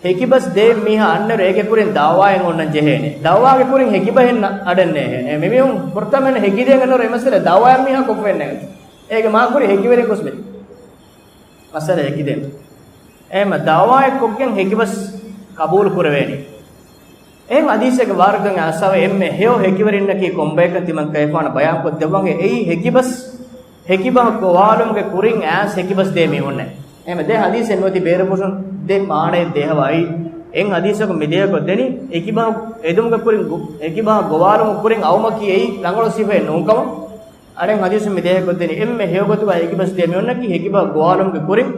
ހެކިބަސް ދޭން މީހާ އަންނައިރު އޭގެ ކުރިން ދަޢުވާއެއް އޮންނަން ޖެހޭނެ. ދަޢުވާގެ ކުރިން ހެކިބަހެއް އަޑެއް ނޭހޭނެ. އެ މިމީހުން ފުރަތަމަ ހެކިދޭން އަންނައިރު އެ މައްސަލަ ދަޢުވާއެއް މީހާ ކޮށްފައެއް ނޭނގެ. އޭގެ މާކުރި ހެކިވެރިން ގޮސް މި މައްސަލަ ހެކިދޭން. އެހެން ދަޢުވާއެއް ކޮށްގެން ހެކިބަސް ޤަބޫލު ކުރެވޭނީ. އެހެން ޙަދީޘެއްގެ ވާރިދުވެގެން އައިސްފަވޭ އެންމެ ހެޔޮ ހެކިވެރިންނަކީ ކޮންބައެއްކަން ތިމަން ކަލޭގެފާނު ބަޔާންކޮށްދެއްވަން. އެއީ ހެކިބަސް، ހެކިބަހަށް ގޮވާލުމުގެ ކުރިން އައިސް ހެކިބަސް ދޭ މީހުންނޭ. އެހެން ދެ ޙަދީޘެއް ނުވަތި ބޭރުފުށުން ދެ މާނައެއް ދޭހަވާ. އެއީ އެއް ޙަދީޘަކުން މި ދޭހަކޮށްދެނީ ހެކިބަހަށް އެދުމުގެ ކުރިން ގު-، ހެކިބަހަށް ގޮވާލުމުގެ ކުރިން އައުމަކީ އެއީ ރަނގަޅު ސިފައެއް ނޫންކަމަށް. އަނެއް ޙަދީޘުން މި ދޭހަކޮށްދެނީ އެންމެ ހެޔޮ ގޮތުގަ ހެކިބަސް ދޭ މީހުންނަކީ ހެކިބަހަށް ގޮވާލުމުގެ ކުރިން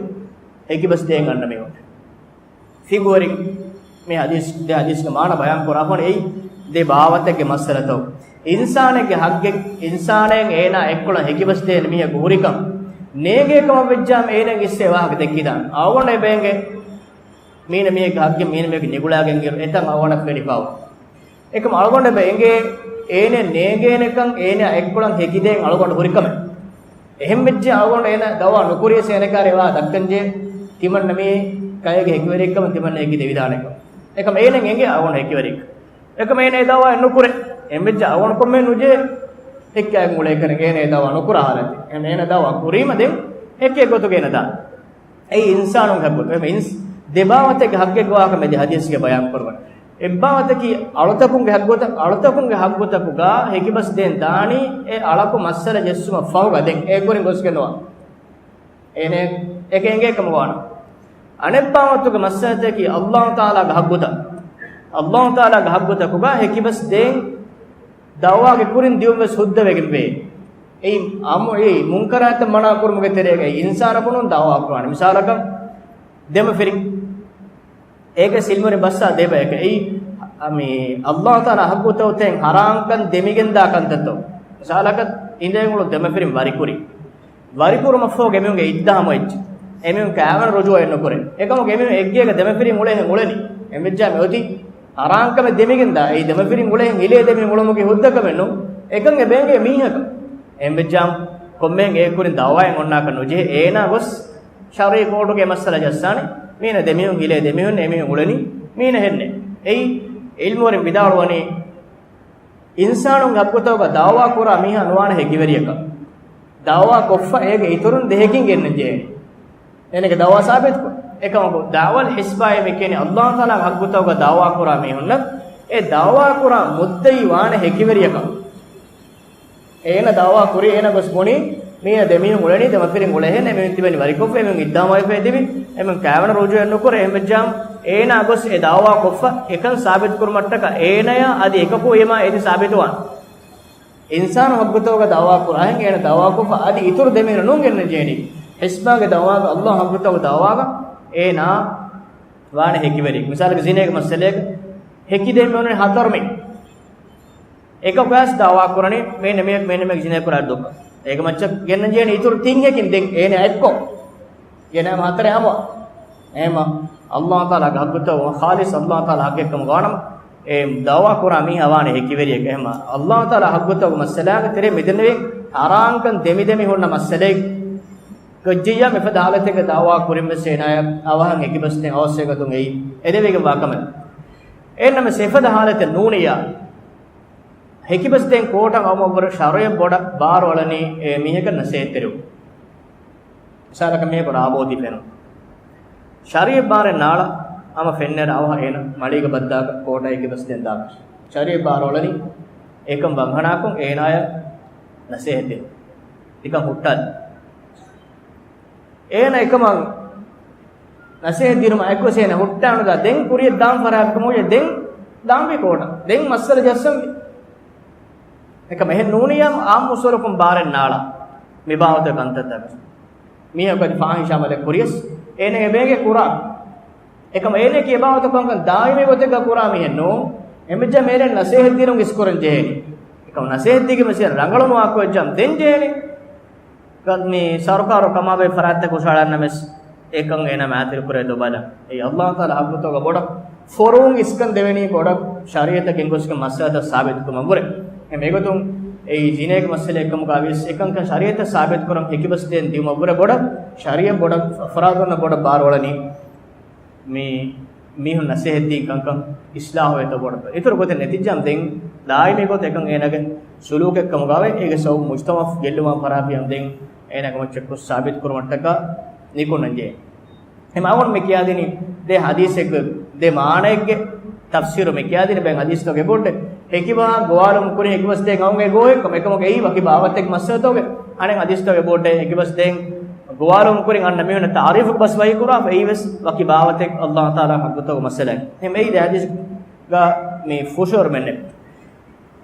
ހެކިބަސް ދޭން އަންނަ މީހުން. ފިގުވެރިން މި ޙަދީޘް، ދެ ޙަދީޘްގެ މާނަ ބަޔާން ކުރާފަ އޮންނަ އެއީ ދެ ބާވަތެއްގެ މައްސަލަތައް. އިންސާނެއްގެ ޙައްޤެއް، އިންސާނެއް އޭނާ އެއްކޮޅަށް ހެކިބަސް ދޭން މީހަކު ހުރިކަން ނޭނގޭ ކަމަށް ވެއްޖާމަ އޭނަ އިސް އެ ވާހަކަ ދެއްކިދާނެ. އަޅުގަނޑު އެބަ އެނގޭ މީނަ މީހެއްގެ ޙައްޤެއް މީނަ މީހަކު ނިގުޅާގެން އިރު އެތަން އަޅުގަނޑަށް ފެނިފައި އޮތް. އެކަމަ އަޅުގަނޑު އެބަ އެނގޭ އޭނަ ނޭނގޭނެކަން އޭނަ އެއްކޮޅަށް ހެކިދޭން އަޅުގަނޑު ހުރިކަމެއް. އެހެން ވެއްޖެ އަޅުގަނޑު އޭނަ ދަޢުވާ ނުކުރިޔަސް އޭނަ ކާރި ވާ ދައްކަންޖެ ތިމަންނަ މީ ކަލޭގެ ހެކިވެރިއެއްކަމަށް ތިމަންނަ ހެކި ދެވިދާނެކަން. އެކަމަ އޭނަ އެނގޭ އަޅުގަނޑު ހެކިވެރިއެއް. އެކަމަ އޭނަ އެ ދަޢުވާ ނުކުރޭ. އެހެން ވެއްޖެ އަޅުގަނޑު ކޮންމެ ނުޖެހޭ ހެއްކާ އެނގުޅޭ ކަން އޭނަ އެ ދަޢުވާ ނުކުރާ ޙާލަތެއް. އެހެން އޭނަ ދަޢުވާ ކުރީމަ ދެން ހެއްކޭ ގޮތުގަ އޭނަ ދާނެ. އެއީ އިންސާނުންގެ ހައްގުތައް. އެމަ އިންސް-، ދެ ބާވަތެއްގެ ހައްގެއްގެ ވާހަކަ މެދި ޙަދީޘްގެ ބަޔާން ކުރުވަން. އެއްބާވަތަކީ އަޅުތަކުންގެ ހައްގުތައް، އަޅުތަކުންގެ ހައްގުތަކުގަ ހެކިބަސް ދޭން ދާނީ އެ އަޅަކު މައްސަލަ ޖެއްސުމަށް ފަހުގަ ދެން އެއްކުރިން ގޮސްގެން ނުވާ. އޭނެ އެކެ އެނގޭ ކަމަށް ވާނަ. އަނެއްބާވަތުގެ މައްސަލަތަކީ ﷲ ތަޢާލާގެ ހައްގުތައް. ﷲ ތަޢާލާގެ ހައްގުތަކުގަ ހެކިބަސް ދޭން ދަޢުވާގެ ކުރިން ދިޔުން ވެސް ހުއްދަވެގެން ވޭ. އެއީ އަމު، އެއީ މުންކަރާތްތައް މަނާ ކުރުމުގެ ތެރޭގައި އިންސާނަށް ބުނުން ދަޢުވާ ކުރާނެ. މިސާލަކަށް، ދެމަފިރިން. އޭގެ ސިލްމުރި ބައްސާ ދެބަޔަކަށް. އެއީ، މި، އައްލާހު ތަޢާލާ ޙައްޤުތައް އޮތެން ޙަރާމްކަން ދެމިގެންދާ ކަންތައްތޯ. މިސާލަކަށް، އިނދެއިން އުޅުނު ދެމަފިރިން ވަރިކުރި. ވަރިކުރުމަށްފަހު އެމީހުންގެ އިއްދާ ހަމަވެއްޖެ. އެމީހުން ކާވަނަ ރުޖޫޢަ ނުކުރޭ. އެކަމަކު އެމީހުން އެއްގޭގަ ދެމަފިރިން އުޅޭހެން އުޅެނީ. އެމެއްޖާ މި އޮތީ ޙަރާމްކަމެއް ދެމިގެންދާ. އެއީ ދެމަފިރިން އުޅޭހެން ހިލޭ ދެމި އުޅުމުގެ ހުއްދަކަމެއް ނޫން. އެކަން އެ ބޭނގޭ މީހަކަށް. އެމެއްޖާ ކޮންމެހެން އޭ ކުރިން ދަޢުވާއެއް އޮންނާކަށް ނުޖެހޭ. އޭނާ ގޮސް ޝަރުޢީ ކޯޓުގެ މައްސަލަ ޖައްސާނެ. މީނަ ދެމީހުން ހިލޭ ދެމީހުން އެމީހުން އުޅެނީ. މީނަ ހެންނެ. އެއީ ޢިލްމުވެރިން ވިދާޅުވަނީ، އިންސާނުންގެ ޙައްޤުތަކުގަ ދަޢުވާ ކުރާ މީހާ ނުވާނެ ހެކިވެރިޔަކަށް. ދަޢުވާ ކޮށްފަ އޭގެ އިތުރުން ދެހެކިން ގެންނަން ޖެހޭނެ. އޭނަގެ ދަޢުވާ ސާބިތުކޮށް. އެކަމަކު، ދަޢުވަލް ޙިސްބާއޭ މި ކިޔަނީ އައްލާހު ތަޢާލާގެ ޙައްޤުތަކުގަ ދަޢުވާ ކުރާ މީހުންނަށް އެ ދަޢުވާ ކުރާ މުއްދަޢީ ވާނެ ހެކިވެރިޔަކަށް. އޭނަ ދަޢުވާ ކުރީ، އޭނަ ގޮސް ބުނީ، މީނަ ދެމީހުން އުޅެނީ، ދެމަފިރިން އުޅޭހެން، އެމީހުން ތިބެނީ ވަރިކޮށްފަ، އެމީހުން އިއްދާ ހަމަވެފަ ތިބި، އެމީހުން ކާވަނަ ރުޖޫޢަ ނުކުރޭ، އެހެންވެއްޖާމަ އޭނާ ގޮސް އެ ދަޢުވާ ކޮށްފަ، އެކަން ސާބިތުކުރުމަށްޓަކާ އޭނަޔާ އަދި އެކަކު އެމާ އެދި ސާބިތުވާނެ. އިންސާނު ޙައްޤުތަކުގަ ދަޢުވާ ކުރާހެން އޭނަ ދަޢުވާ ކޮށްފަ އަދި އިތުރު ދެމީހުން ނޫން ގެންނަން ޖެހެނީ. ޙިސްބާގެ ދަޢުވާގަ، އައްލާހު ޙައްޤުތަކުގެ ދަޢުވާގަ އޭނާ ވާނެ ހެކިވެރި. މިސާލަކަށް ޒިނޭގެ މައްސަލައިގަ ހެކި ދެ މީހުން ހަތަރު މީހުން. އެކަކު ވެސް ދަޢުވާ ކުރަނީ މޭނަމެއަކު މޭނަމެއަކު ޒިނޭ ކުރާ ދުއްކަ. އޭގެ މައްޗަށް ގެންނަން ޖެހެނީ އިތުރު ތިން ހެކިން ދެން އޭނަ އެއްކޮށް. ގެނައިމަ ހަތަރެއް އަމުއަ. އެހެމަ އައްލާހު ތަޢާލާގެ ޙައްޤުތައް ޚާލިޞް އައްލާހު ތަޢާލާ ޙައްޤެއްކަމުގަ ވާނަމަ، އެ ދަޢުވާ ކުރާ މީހާ ވާނެ ހެކިވެރިއެއް. އެހެމަ އައްލާހު ތަޢާލާ ޙައްޤުތަކުގެ މައްސަލާގެ ތެރޭ މިދެންނެވި ޙަރާމްކަން ދެމިދެމި ހުންނަ މައްސަލައެއް ގޮއްޖިއްޔާ މިފަދަ ޙާލަތެއްގެ ދަޢުވާ ކުރިން ވެސް އޭނާޔަށް އަވަހަށް ހެކިބަސްދޭން އަވަސްވެގަތުން އެއީ އެދެވިގެންވާ ކަމެއް. އެހެންނަމަވެސް އެފަދަ ޙާލަތެއް ނޫނިއްޔާ. ހެކިބަސްދޭން ކޯޓަށް އައުމަށްވުރެ ޝަރުޢަތް ބޮޑަށް ބާރުއަޅަނީ އެ މީހަކަށް ނަސޭހަތްތެރިވުން. މިސާލަކަށް މީހަކު ރާބޯތީ ފެނުނު. ޝަރުޢަތް ބާރެއް ނާޅާ ހަމަ ފެންނައިރު އަވަހަށް އޭނަ މަޅީގަ ބައްދާކަށް ކޯޓަށް ހެކިބަސްދޭން ދާކަށް. ޝަރުޢަތް ބާރުއަޅަނީ އެކަން ވަންހަނާކޮށް އޭނާޔަށް ނަސޭހަތް ދޭން. ނިކަން ހުއްޓާލި. އޭނަ އެކަމަށް ނަސޭހަތް ދިނުމާ އެކުވެސް އޭނަ ހުއްޓާނުދާ ދެން ކުރިޔަށް ދާން ފަރާތް ކަމަށް ދެން ދާންވީ ކޯޓަށް. ދެން މައްސަލަ ޖައްސަންވީ. އެކަމަށް އެހެން ނޫނިއްޔާ އާއްމު އުސޫލަކުން ބާރެއް ނާޅާ މި ބާވަތުގެ ކަންތައްތަކަށް. މީހަކު އަދި ފާޙިޝާ ޢަމަލެއް ކުރިޔަސް އޭނަގެ ބޭނގޭ ކުރާ. އެކަމަށް އޭނައަކީ އެބާވަތު ކަންކަން ދާއިމީ ގޮތެއްގަ ކުރާ މީހެއް ނޫން. އެމެއްޗާ މޭރޭ ނަސޭހަތް ދިނުން އިސްކުރަން ޖެހޭނީ. އެކަމަށް ނަސޭހަތް ދީގެން ވެސް ރަނގަޅުނުވާ ކުވެއްޖާމަ ދެން ޖެހޭނީ. މި ސަރުކާރު ކަމާބެހޭ ފަރާތްތަކަށް ހުށަހަޅަންނަމަވެސް އެކަން އޭނާ މާތިރި ކުރޭ ދޯ ބަލަން. އެއީ އައްލާހު ތަޢާލާ ޙައްޤުތަކުގަ ބޮޑަށް ފޮރުވުން އިސްކަން ދެވެނީ ބޮޑަށް ޝަރީޢަތަށް ގެންގޮސްގެން މައްސަލަތައް ސާބިތުކުރުމަށްވުރެ. އެހެން އެގޮތުން އެއީ ޒިނޭގެ މައްސަލައެއްކަމުގަ ވިޔަސް އެކަންކަން ޝަރީޢަތަށް ސާބިތުކުރަން ހެކިބަސްދޭން ދިއުމަށްވުރެ ބޮޑަށް ޝަރީޢަތް ބޮޑަށް އަފްރާދުންނަށް ބޮޑަށް ބާރުއަޅަނީ. މި މީހުން ނަސޭހަތްދީ ކަންކަން އިޞްލާޙުވޭތޯ ބޮޑަށް. އިތުރު ގޮތެއް ނެތިއްޖާމަ ދެން ދާއިމީ ގޮތަށް އެކަން އޭނާގެ ސުލޫކެއްކަމުގަވޭ. އޭގެ ސަބަބުން މުޖްތަމަޢަށް ގެއްލުމާ ފަރާފިޔަން ދެން އޭނާގެ މައްޗަށް ކުށް ސާބިތުކުރުމަށްޓަކާ ނިކުންނަންޖެހޭ. އެހެން އަޅުގަނޑު މި ކިޔާދިނީ ދެ ޙަދީޘެއްގެ ދެ މާނައެއްގެ ތަފްސީރު މި ކިޔާދިނީ ބައެއް ޙަދީޘްތަކުގެ ބޮޑެއް. ހެކިބަހާ ގޮވާލުމުން ކުރި ހެކިބަސްދޭން އައުން އެ ގޯހެއްކަމަށް އެކަމަކު އެއީ ވަކި ބާވަތެއް މައްސަލަތަކުގެ އަނެއް ޙަދީޘްތަކުގެ ބޮޑެއް ހެކިބަސްދޭން ގޮވާލުމުން ކުރިން އަންނަ މީހުންނަށް ތަޢުރީފު ބަސް ވަހީކުރާފަ އެއީވެސް ވަކި ބާވަތެއް އައްލާހު ތަޢާލާ ޙައްޤުތަކުގެ މައްސަލައެއް. އެހެން އެއީ ދެ ޙަދީޘްގަ މި ފުށުއޮރުމެއްނެއް.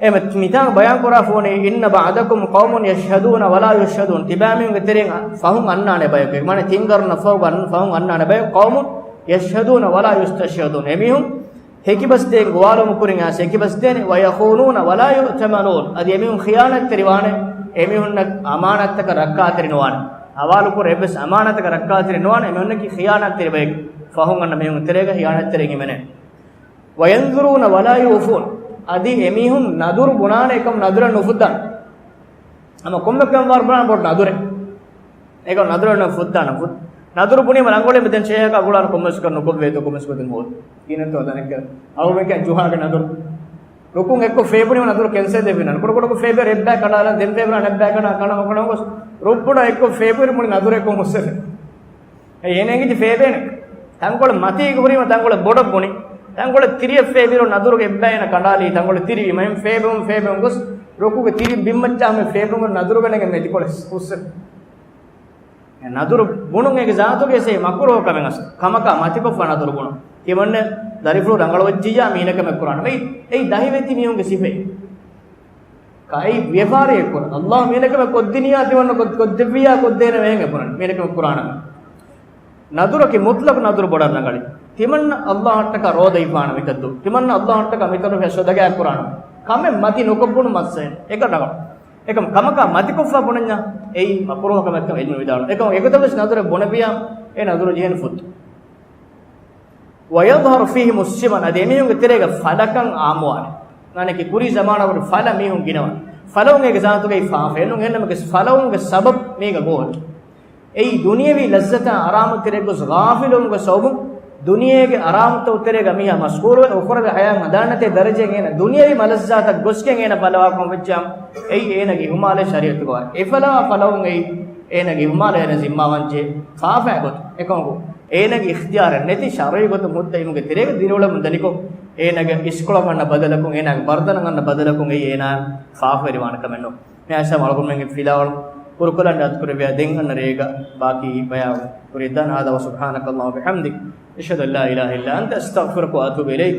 އެ މިތާނގަ ބަޔާން ކުރާފަ ވަނީ، إن بعدكم قوم يشهدون ولا يشهدون. ތިބާމީހުންގެ ތެރެއިން ފަހުން އަންނާނެ ބަޔަކު. މާނަ ތިން ޤަރުނަށް ފަހު، ފަހުން އަންނާނެ ބަޔަކު. قوم يشهدون ولا يستشهدون. އެމީހުން ހެކިބަސްދޭން ގޮވާލުމުން ކުރިން އައިސް ހެކިބަސްދޭނެ. ويخونون ولا يؤتمنون. އަދި އެމީހުން ޚިޔާނާތްތެރިވާނެ. އެމީހުންނަށް އަމާނާތްތަކަށް ރައްކާތެރި ނުވާނެ. ހަވާލުކުރި އެއްވެސް އަމާނާތަކަށް ރައްކާތެރި ނުވާނެ. އެމީހުންނަކީ ޚިޔާނާތްތެރި ބަޔެއް. ފަހުން އަންނަ މީހުން ތެރޭގަ ޚިޔާނާތްތެރިން ހިމެނޭ. وينذرون ولا يوفون. އަދި އެމީހުން ނަދުރު ބުނާނެ އެކަމް ނަދުރެއް ނުފުއްދާނެ. ހަމަ ކޮންމެ ކަން ވާރު ބުނާނެ ބޮޑު ނަދުރެއް. އެކަމް ނަދުރެއް ނުފުއްދާނެ. ފު-، ނަދުރު ބުނީމަ ރަނގަޅޭ މި ދެން ޝޭހަކާ ގުޅާން ކޮންމެސް ކަން ނުކޮށްވޭތޯ ކޮންމެސް ގޮތެއް ހޯދު. ކިހިނެއްތޯ ދަނެއްކަ. އަހުމެކެ ޖުހާގެ ނަދުރު. ރުކުން އެއްކޮށް ފޭބުނީމަ ނަދުރު ކެންސަލް ދެފިނަން. ކުޑަ ކުޑަކޮށް ފޭބެ އެއްބައި ކަނޑާލަން ދެން ފޭބުނާ އެއްބައި ކަނޑާ ކަނޑަ ކަނޑ ގޮސް ރުއްބުޑަ އެއްކޮށް ފޭބުރި މުޅި ނަދުރެއްކޮށް ހުސްސެފެ. އެ އޭނަ އެނގިތި ފޭބޭނެ. ތަންކޮޅެއް މަތީގަ ހުރީމަ ތަންކޮޅެއް ބޮޑަށް ބުނި. ތަންކޮޅެއް ތިރިއަށް ފޭބިރު ނަދުރުގެ އެއްބައި އޭނަ ކަނޑާލީ. ތަންކޮޅެއް ތިރިވީމަ އެހެން ފޭބެމުން ފޭބެމުން ގޮސް ރުކުގެ ތިރި ބިންމައްޗާ ހަމަ ފޭބެމުން ނަދުރުގަނެގެން މެދިކޮޅެއް ހުސްސެ. ނަދުރު ބުނުން އޭގެ ޒާތުގެ އެސޭ މަކުރޫހު ކަމެއް އަސް. ކަމަކާ މަތިކޮށްފަ ނަދުރު ބުނުން. ތިމަންނެ ދަރިފުޅު ރަނގަޅުވެއްޖިއްޔާ މީނަ ކަމެއް ކުރާނެ. އެއީ، އެއީ ދަހިވެތި މީހުންގެ ސިފައެއް. ކައި ވިޔަފާރިއެއް ކުރަން. ﷲ މީނަކަމެއް ކޮށްދިނިޔާ ތިމަންނަ ކޮށް-، ކޮށްދެއްވިޔާ ކޮށްދޭނެ ވޭން އެބުނަން. މީނަކަމެއް ކުރާނަމޭ. ނަދުރަކީ މުތްލަޤު ނަދުރު ބޮޑަށް ރަނގަޅީ. ތިމަންނަ ﷲއަށްޓަކާ ރޯދައިފާނަ މިތައްދު. ތިމަންނަ ﷲއަށްޓަކާ މިތަނުގެ ސަދަގާ ކުރާނަ. ކަމެއް މަތި ނުކޮށް ބުނު މައްސަލަ. އެކަން ރަނގަޅު. އެކަމް ކަމަކާ މަތިކޮށްފަ ބުނަންޏާ އެއީ މަކުރޫހަ ކަމެއްކަން ޢިލްމު ވިދާޅު. އެކަމް އެގޮތަށް ވެސް ނަދުރެއް ބުނެވިޔާ އެ ނަދުރު ޖެހޭނެ ފުއްދު. وَيَظْهَرُ فِيهِ مُسْلِمًا، އަދި އެމީހުންގެ ތެރޭގަ ފަލަކަން އާއްމުވާނެ. މާނައަކީ ކުރީ ޒަމާނަށް ވުރެ ފަލަ މީހުން ގިނަވާނެ. ފަލަވުން އޭގެ ޒާތުގައި ފާފައެއް ނޫން. އެހެންނަމަވެސް ފަލަވުމުގެ ސަބަބު މީގަ ގޯހެއް. އެއީ ދުނިޔެވީ ލައްޒަތާ އަރާމުތެރެއެއްގޮސް ޣާފިލުވުމުގެ ސަބަބުން ދުނިޔޭގެ އަރާމުތައް ތެރޭގަ މީހާ މަޝްޣޫލުވެ އުޚްރަވީ ޙަޔާތް ހަނދާންނެތޭ ދަރަޖައިގެން އޭނަ ދުނިޔެވީ މަލައްޒާތަށް ގޮސްގެން އޭނަ ފަލަވާކަމަށް ވެއްޖާމަ އެއީ އޭނަގެ އިހުމާލެއް ޝަރީޢަތުގަ ވާނެ. އެފަލަވާ ފަލަވުން އެއީ އޭނަގެ އިހުމާލެއް އޭނަ ޒިންމާވާންޖެހޭ ފާފައިގޮތު. އެކަމަކު އޭނަގެ އިޚްތިޔާރެއް ނެތި ޝަރުޢީ ގޮތުން ހުއްދަ އިމުގެ ތެރޭގަ ދިރިއުޅެމުން ދަނިކޮށް، އޭނަގެ އިސްކޮޅަށް އަންނަ ބަދަލަކުން، އޭނާގެ ބަރުދަނަށް އަންނަ ބަދަލަކުން އެއީ އޭނާ ފާފަވެރިވާނެ ކަމެއް ނޫން. މި އައިސް އަޅުގަނޑުމެންގެ ފިލާވަޅު ކުރުކޮށްލަން އަތުކުރެއްވިޔާ ދެން އަންނަ ރޭގަ ބާކީ ބަޔާން ކުރިއަށްދާން. هذا وسبحانك اللهم وبحمدك، أشهد أن لا إله إلا أنت، أستغفرك وأتوب إليك،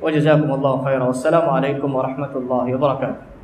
وجزاكم الله خيرا، والسلام عليكم ورحمة الله وبركاته.